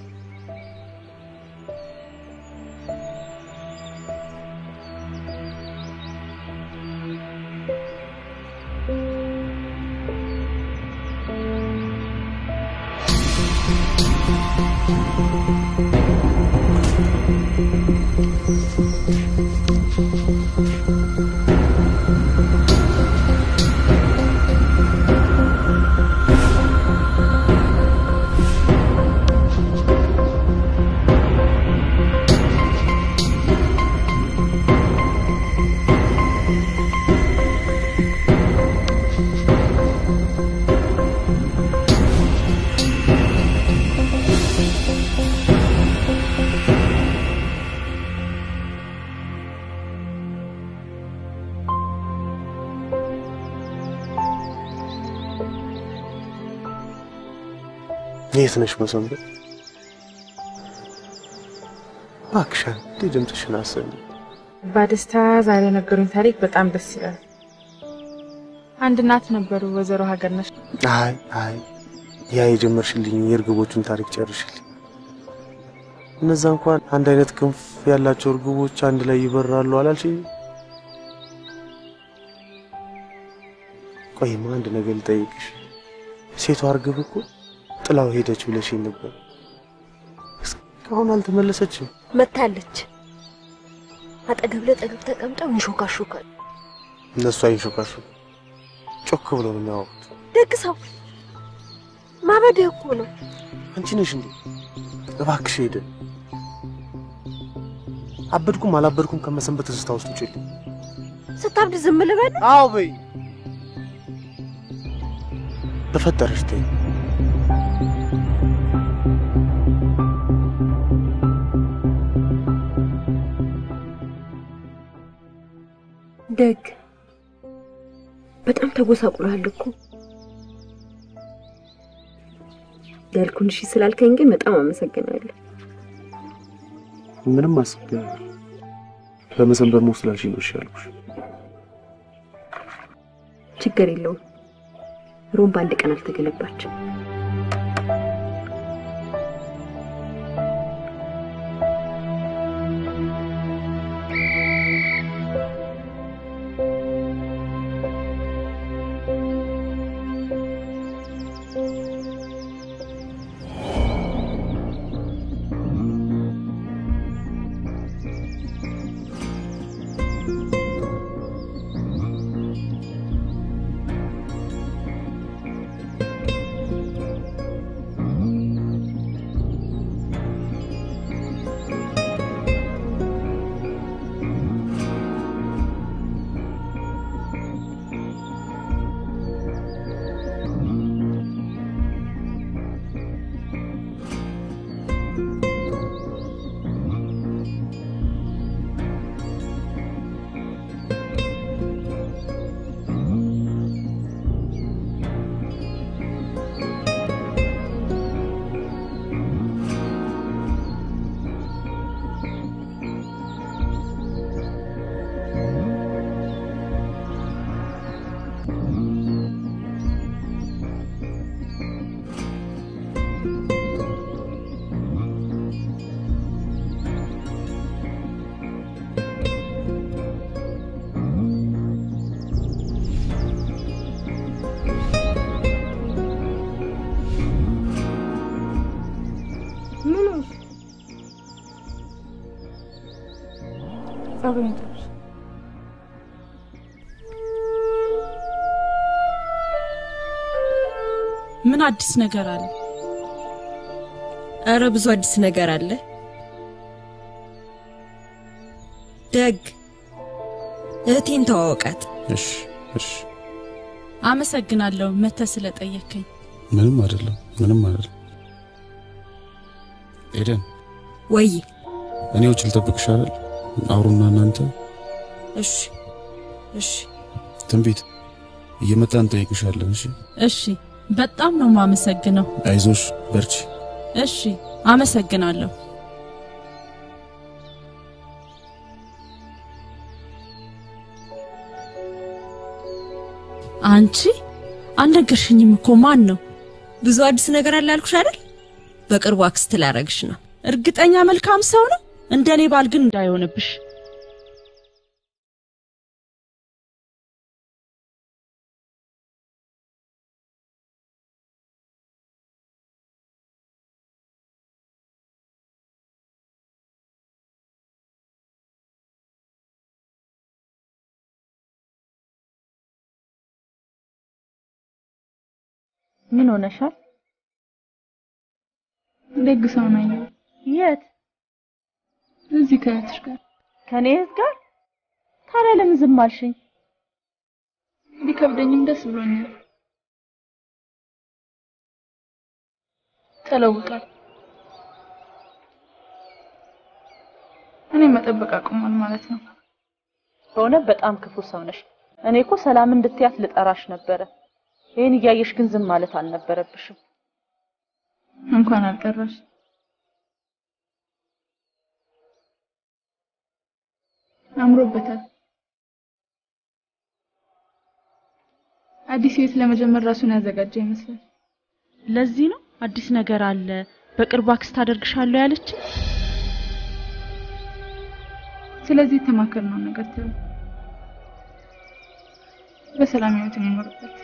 የት ነሽ መሰንበት? እባክሽ አንዴ ድምፅሽን አሰሚኝ። በደስታ ዛሬ የነገሩኝ ታሪክ በጣም ደስ ይላል። አንድ እናት ነበሩ፣ ወይዘሮ ሀገርነሽ። አይ አይ፣ ያ የጀመርሽልኝ የእርግቦቹን ታሪክ ጨርሽልኝ። እነዛ እንኳን አንድ አይነት ክንፍ ያላቸው እርግቦች አንድ ላይ ይበራሉ አላልሽኝ? ቆይማ አንድ ነገር ልጠይቅሽ። ሴቷ እርግብ እኮ ጥላው ሄደች ብለሽኝ ነበር። እስካሁን አልተመለሰችም። መታለች። አጠገብ ለጠገብ ተቀምጠው ይንሾካሾካል። እነሱ አይንሾካሾኩም፣ ጮክ ብለው ነው የሚያወሩት። ደግ ሰው ማበድህ እኮ ነው። አንቺ ነሽ እንዴ? እባክሽ ሄደን አበድኩም አላበድኩም ከመሰንበት ትዝታ ውስጥ ውጪልኝ። ስታብድ ዝም ልበል? አዎ በይ። በፈጠረሽ ተይ። ደግ በጣም ተጎሳቁሏል እኮ። ያልኩን እሺ ስላልከኝ ግን በጣም አመሰግናለሁ። ምንም አስቤ በመሰንበት ሞት ስላልሽኝ ነው እሺ ያልኩሽ። ችግር የለውም። ሮም በአንድ ቀን አልተገነባችም። ምን አዲስ ነገር አለ? አረ ብዙ አዲስ ነገር አለ። ደግ እህቴን ተዋወቃት። እሺ እሺ። አመሰግናለሁ መተህ ስለጠየከኝ። ምንም አይደለም፣ ምንም አይደለም። ኤደን ወይ እኔ ውጭ ልጠብቅሽ አይደል? አውሩና እናንተ። እሺ እሺ። ትንቢት እየመጣን እንጠይቅሻለን። እሺ እሺ። በጣም ነው የማመሰግነው። አይዞሽ በርቺ። እሺ አመሰግናለሁ። አንቺ አልነገርሽኝም እኮ ማን ነው? ብዙ አዲስ ነገር አለ አልኩሽ አይደል? በቅርቡ አክስት ላረግሽ ነው። እርግጠኛ መልካም ሰው ነው? እንደኔ ባል ግን እንዳይሆንብሽ። ምን ሆነሻል? ደግ ሰው ነኝ። የት? እዚህ ከእህትሽ ጋር። ከኔ እህት ጋር? ታዲያ ለምን ዝም አልሽኝ? ቢከብደኝም ደስ ብሎኛል። ተለውጧል። እኔ መጠበቅ አቁሟል ማለት ነው። በእውነት በጣም ክፉ ሰው ነሽ። እኔ እኮ ሰላም እንድትያት ልጠራሽ ነበረ። ይሄን እያየሽ ግን ዝም ማለት አልነበረብሽም። እንኳን አልጠራሽ። አምሮበታል። አዲስ ህይወት ለመጀመር ራሱን ያዘጋጀ ይመስላል። ለዚህ ነው አዲስ ነገር አለ በቅርቡ አክስት አደርግሻለሁ ያለች። ስለዚህ የተማከርነው ነገር ተው፣ በሰላም ህይወትን ይኖርበት።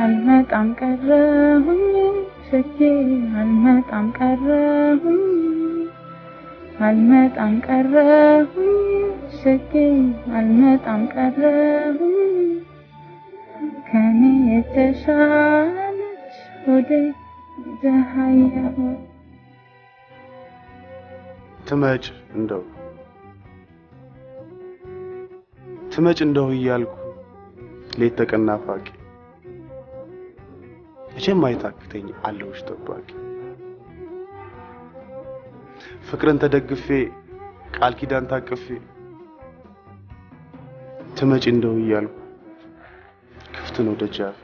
አልመጣም ቀረሁኝ ሸኬ፣ አልመጣም ቀረሁኝ፣ አልመጣም ቀረሁኝ ሸኬ፣ አልመጣም ቀረሁኝ፣ ከኔ የተሻለች ሆዴ ደሃየሁ። ትመጭ እንደው ትመጭ እንደው እያልኩ ሌት ተቀን ናፋቂ፣ መቼም አይታክተኝ አለሁሽ ጠባቂ። ፍቅርን ተደግፌ ቃል ኪዳን ታቅፌ ትመጭ እንደው እያልኩ ክፍት ነው ደጃፌ።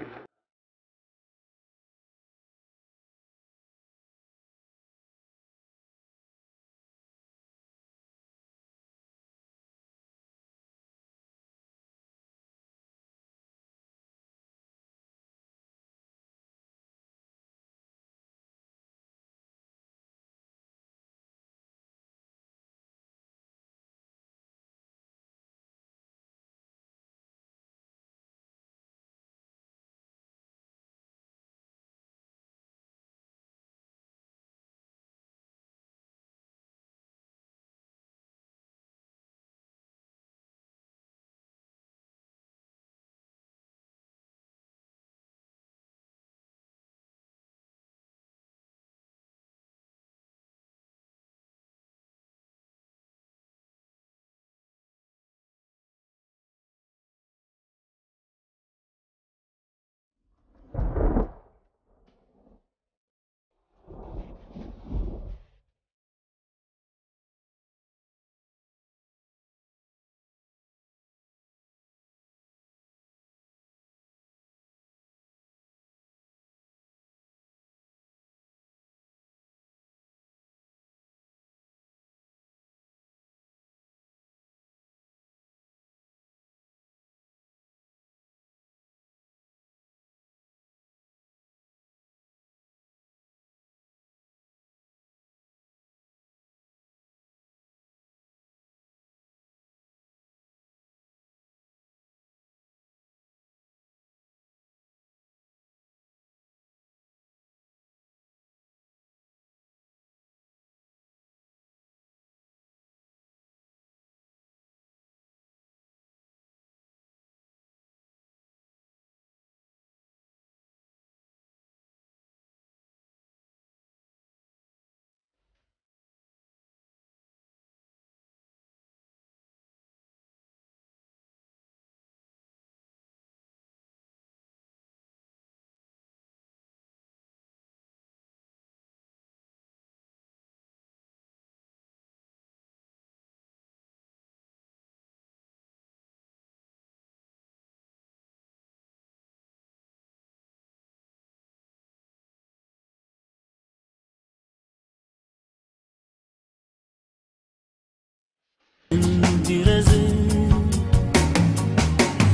እንዲረዝም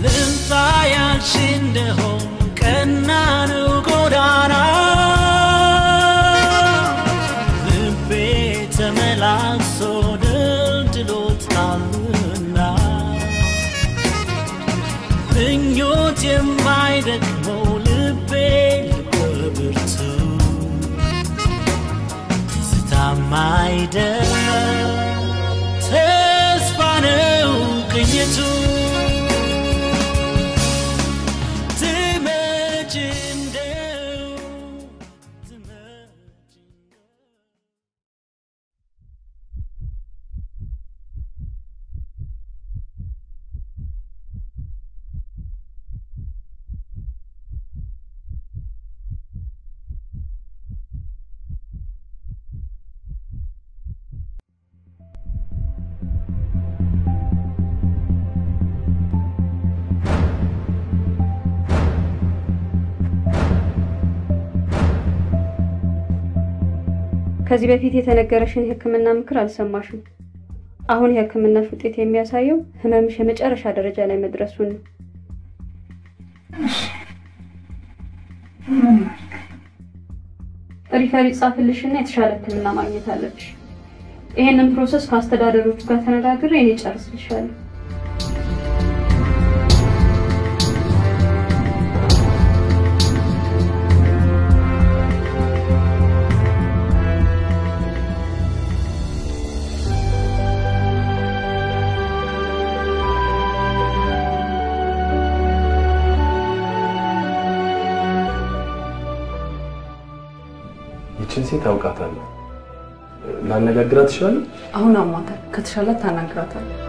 ልምጣ ያልሽ እንደሆን ቀና ነው ጎዳና፣ ልቤ ተመላልሶ ደልድሎታልና፣ ምኞት የማይደክመው ልቤ ልበ ብርቱ፣ ትዝታ ማይደል ተስፋ ነው ቅኝቱ። ትመጪ እንደው ከዚህ በፊት የተነገረሽን የሕክምና ምክር አልሰማሽም። አሁን የሕክምናሽ ውጤት የሚያሳየው ህመምሽ የመጨረሻ ደረጃ ላይ መድረሱን ነው። Refer ይጻፍልሽና የተሻለ ሕክምና ማግኘት አለብሽ። ይሄንን process ከአስተዳደሮቹ ጋር ተነጋግሬ እኔ ጨርስልሻለሁ። ይችን ሴት አውቃታለሁ። ላነጋግራት እችላለሁ? አሁን አሟታል። ከተሻላት ታናግራታለህ።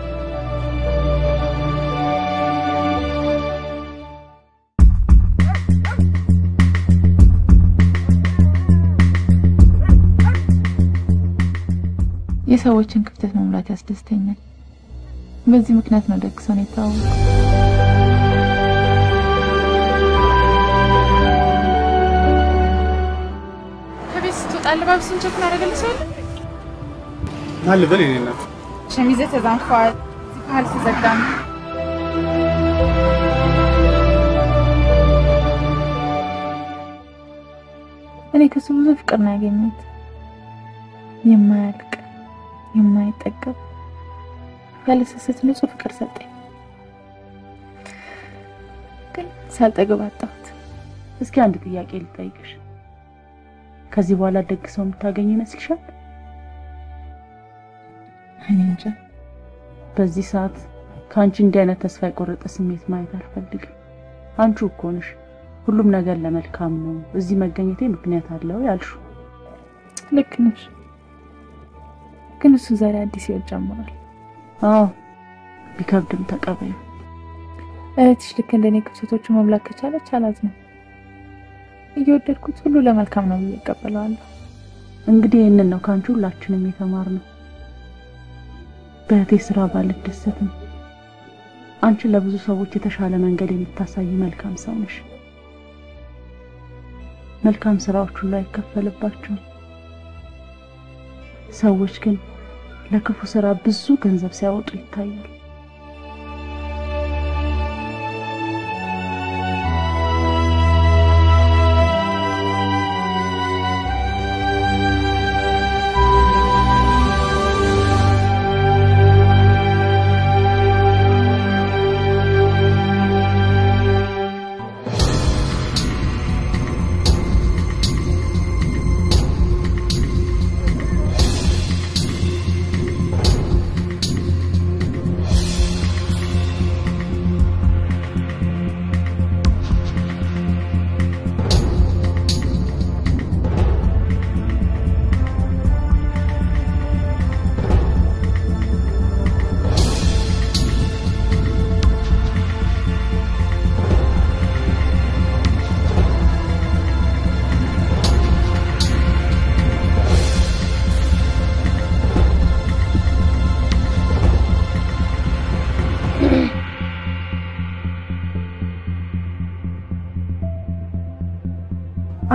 የሰዎችን ክፍተት መሙላት ያስደስተኛል። በዚህ ምክንያት ነው ደግ ሰውን የተዋወቅኩት። ከቤት ስትወጣ አለባበስን check ማድረግልህ ሰው የለም? ማን ልበል? የእኔ እናት ሸሚዝህ ተዛንፏል፣ ዚፕህ አልተዘጋም። እኔ ከሱ ብዙ ፍቅር ነው ያገኘሁት። የማያልቅ የማይጠገብ ያለ ስስት ንጹህ ፍቅር ሰጠኝ። ግን ሳልጠግብ አጣሁት። እስኪ አንድ ጥያቄ ልጠይቅሽ። ከዚህ በኋላ ደግ ሰው የምታገኝ ይመስልሻል? እኔ እንጃ። በዚህ ሰዓት ከአንቺ እንዲህ አይነት ተስፋ የቆረጠ ስሜት ማየት አልፈልግም። አንቺ እኮ ነሽ ሁሉም ነገር ለመልካም ነው፣ እዚህ መገኘቴ ምክንያት አለው ያልሽው። ልክ ነሽ። ግን እሱ ዛሬ አዲስ ህይወት ጀምሯል። አዎ፣ ቢከብድም ተቀበዩ። እህትሽ ልክ እንደኔ ክፍተቶቹን መሙላት ከቻለች አላዝንም። እየወደድኩት ሁሉ ለመልካም ነው ብዬ እቀበለዋለሁ። እንግዲህ ይህንን ነው ከአንቺ ሁላችንም የተማርነው። በእህቴ ስራ ባልደሰትም አንቺ ለብዙ ሰዎች የተሻለ መንገድ የምታሳይ መልካም ሰው ነሽ። መልካም ስራዎች ሁሉ አይከፈልባቸውም። ሰዎች ግን ለክፉ ስራ ብዙ ገንዘብ ሲያወጡ ይታያል።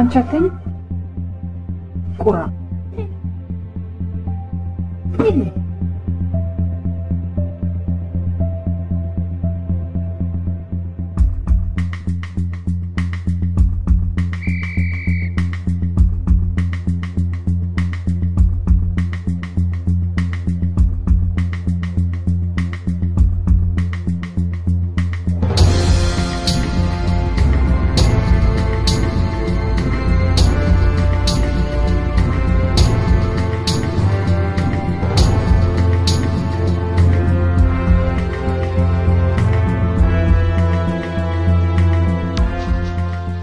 አንቺ አትይኝ ቁራ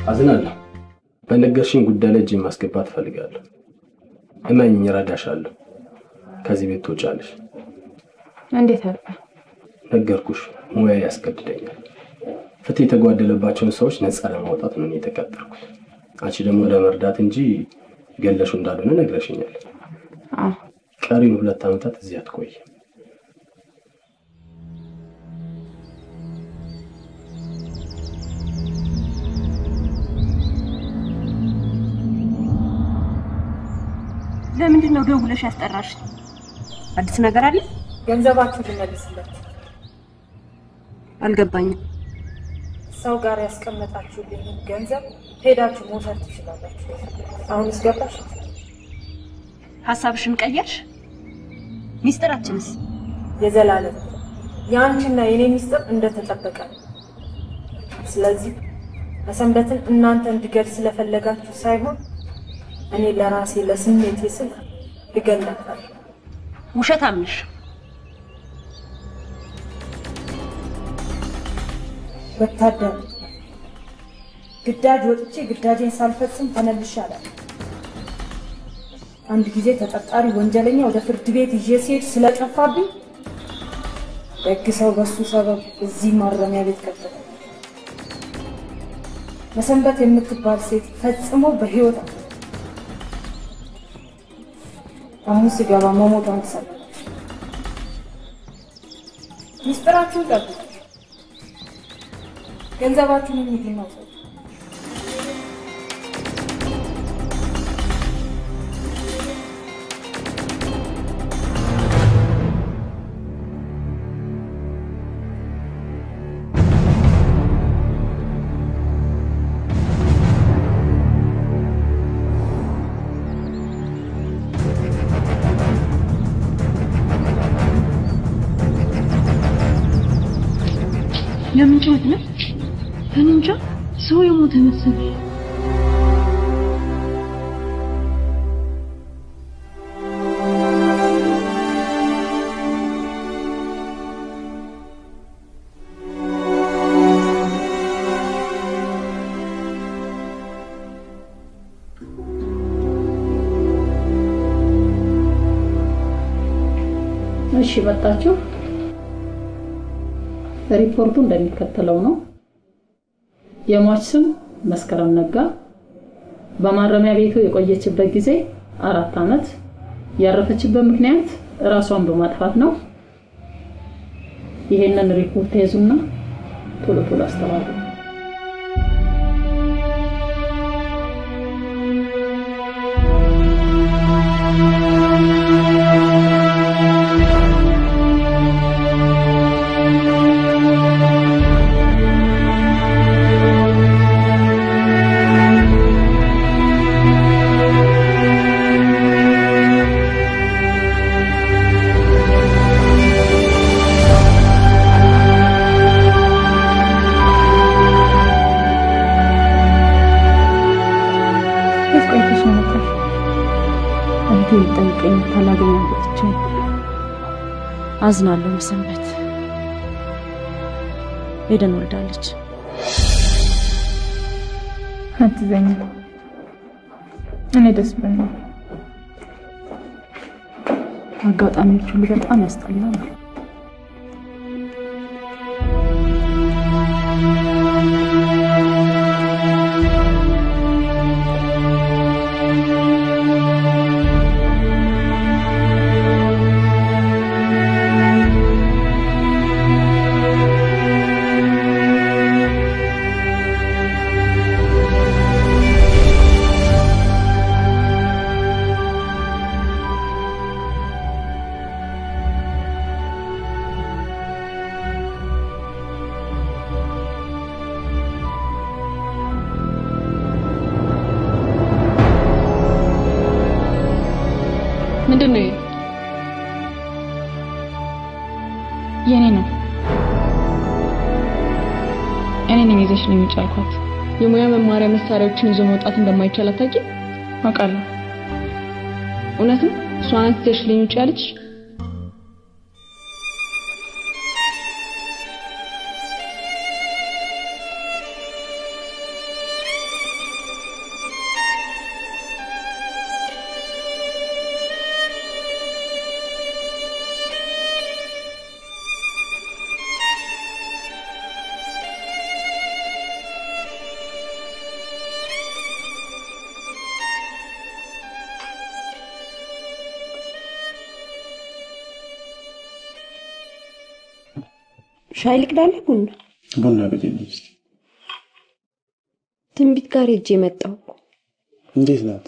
አዝናለሁ። በነገርሽኝ ጉዳይ ላይ እጄን ማስገባት እፈልጋለሁ። እመኚኝ፣ እረዳሻለሁ። ከዚህ ቤት ትወጫለሽ። እንዴት አልፈ? ነገርኩሽ፣ ሙያ ያስገድደኛል። ፍትህ የተጓደለባቸውን ሰዎች ነፃ ለማውጣት ነው እኔ የተቀጠርኩት። አንቺ ደግሞ ለመርዳት እንጂ ገለሹ እንዳልሆነ ነግረሽኛል። አዎ። ቀሪውን 2 ዓመታት እዚህ አትቆይም። ለምንድን ነው ደውለሽ ያስጠራሽ? አዲስ ነገር አለ? ገንዘባችሁ ልመልስላችሁ። አልገባኝም። ሰው ጋር ያስቀመጣችሁልኝ ገንዘብ ሄዳችሁ መውሰድ ትችላላችሁ። አሁንስ ገባሽ? ሀሳብሽን ቀየርሽ? ሚስጥራችንስ? የዘላለም የአንቺና የኔ ሚስጥር እንደተጠበቀ ነው። ስለዚህ መሰንበትን እናንተ እንድገል ስለፈለጋችሁ ሳይሆን እኔ ለራሴ ለስሜቴ ስል እገላታለሁ። ውሸታም ነሽ። ወታደር ግዳጅ ወጥቼ ግዳጄን ሳልፈጽም ተመልሼ አላውቅም። አንድ ጊዜ ተጠርጣሪ ወንጀለኛ ወደ ፍርድ ቤት ይዤ ስሄድ ስለጠፋብኝ ደግ ሰው በሱ ሰበብ እዚህ ማረሚያ ቤት ከተተኝ። መሰንበት የምትባል ሴት ፈጽሞ በህይወት አለ። አሁን ስገባ መሞቷን ትሰማለች። ሚስጥራችሁን ጠብቁ። ገንዘባችሁን ሂዱና ውሰዱ። የምን ጩኸት ነው? እኔ እንጃ፣ ሰው የሞተ መሰለኝ። እሺ መጣችሁ። ሪፖርቱ እንደሚከተለው ነው። የሟች ስም መስከረም ነጋ፣ በማረሚያ ቤቱ የቆየችበት ጊዜ 4 ዓመት፣ ያረፈችበት ምክንያት ራሷን በማጥፋት ነው። ይሄንን ሪፖርት ያዙና ቶሎ ቶሎ አስተባብሩ። አዝናለሁ። መሰንበት ኤደን ወልዳለች። አትዘኝ፣ እኔ ደስ ብሎኛል። አጋጣሚዎች ሁሉ በጣም ያስጠላሉ። ምንድን ነው? የኔ ነው። እኔ ነኝ ይዘሽልኝ ውጭ አልኳት። የሙያ መማሪያ መሳሪያዎችን ይዞ መውጣት እንደማይቻል አታውቂም? አውቃለሁ። እውነትም እሷ ናት ይዘሽልኝ ውጭ ያለችሽ? ሻይ ልቅዳለህ? ቡና ቡና ቅጂልኝ እስኪ። ትንቢት ጋር ሄጄ መጣሁ እኮ። እንዴት ናት?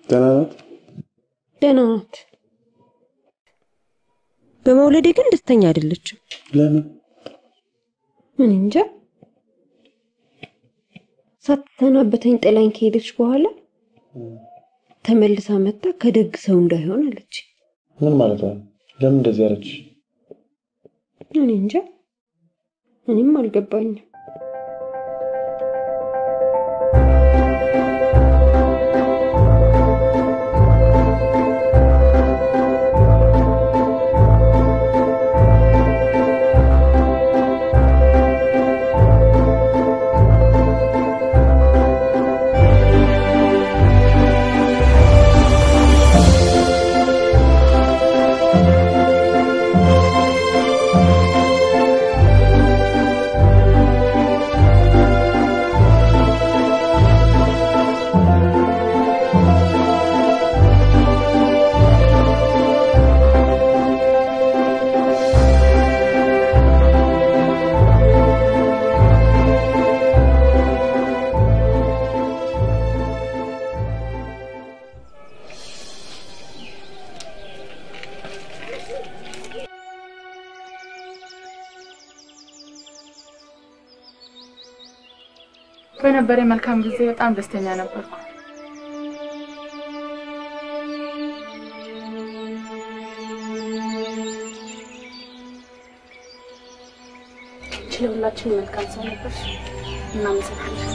ደህና ናት? ደህና ናት። በመውለዴ ግን ደስተኛ አይደለችም። ለምን? እኔ እንጃ። ሳትሰናበተኝ ጥላኝ ከሄደች በኋላ ተመልሳ መጣ ከደግ ሰው እንዳይሆን አለች። ምን ማለት ነው? ለምን እንደዚህ አለች? እኔ እንጃ፣ እኔም አልገባኝም። በነበረ መልካም ጊዜ በጣም ደስተኛ ነበርኩ። አንቺ ለሁላችንም መልካም ሰው ነበርሽ። እናመሰግናለን።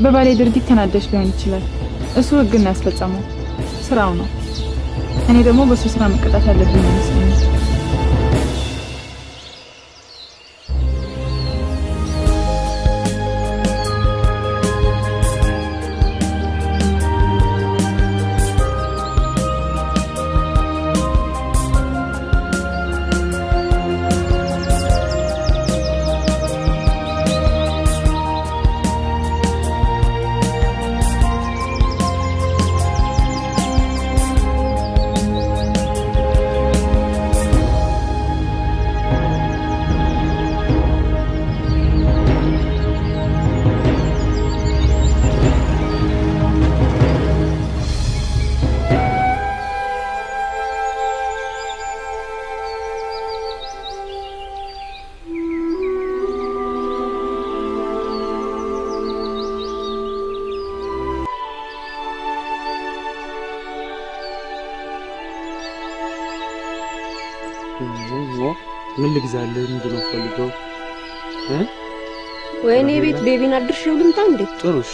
በባሌ ድርጊት ተናደሽ ሊሆን ይችላል። እሱ ህግን ያስፈጸመው ስራው ነው። እኔ ደግሞ በሱ ስራ መቀጣት ያለብኝ አይመስለኝም። ምን ልግዛልህ? ምንድን ነው የምትፈልገው? ወይኔ ቤት ቤቢን አድርሼው ልምጣ እንዴ? ጥሩ እሺ።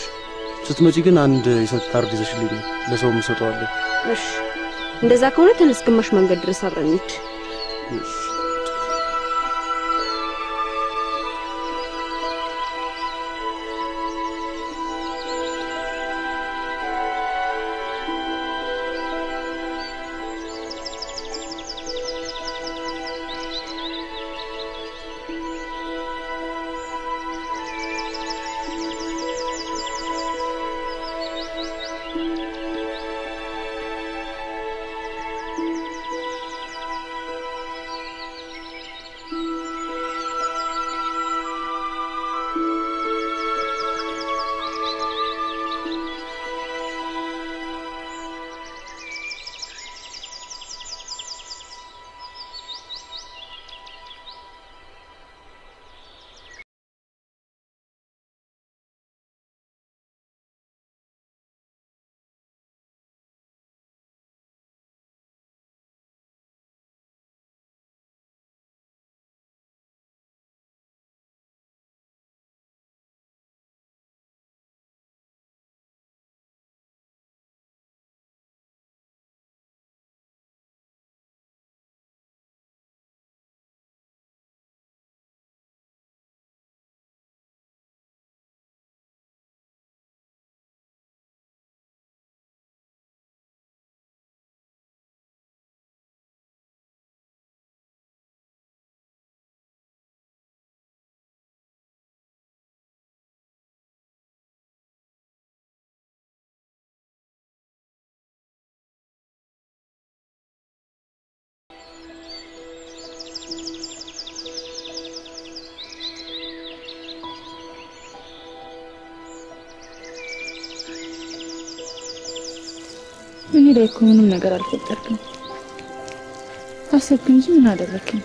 ስትመጪ ግን አንድ የሰጥ ካርድ ይዘሽልኝ ነው፣ ለሰው የምሰጠዋለሁ። እሺ፣ እንደዛ ከሆነ ተነስ፣ ግማሽ መንገድ ድረስ አብረን እንሂድ። እሺ። እኔ ላይ እኮ ምንም ነገር አልፈጠርክም። አሰብክ እንጂ ምን አደረክኝ?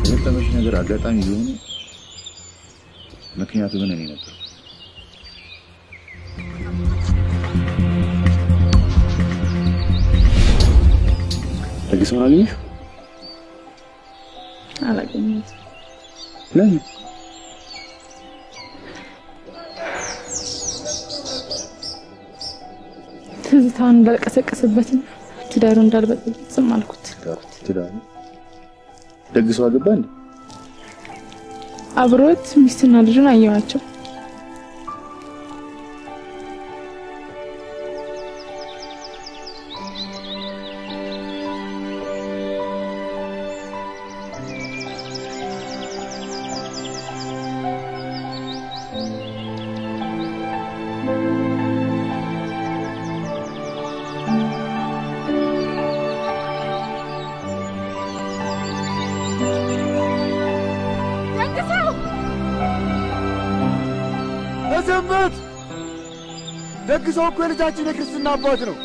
የገጠመሽ ነገር አጋጣሚ ቢሆን ምክንያቱ ግን እኔ ነበር። ደግሰውን አገኘሽው? አላገኘሁትም። ለምን? ትዝታውን እንዳልቀሰቀስበትና ትዳሩ እንዳልበጠብጥ ዝም አልኩት። ትዳሩ ደግሰው አገባ እንዴ? አብሮት ሚስትና ልጁን አየኋቸው። መሰንበት፣ ደግሰው እኮ የልጃችን የክርስትና አባት ነው።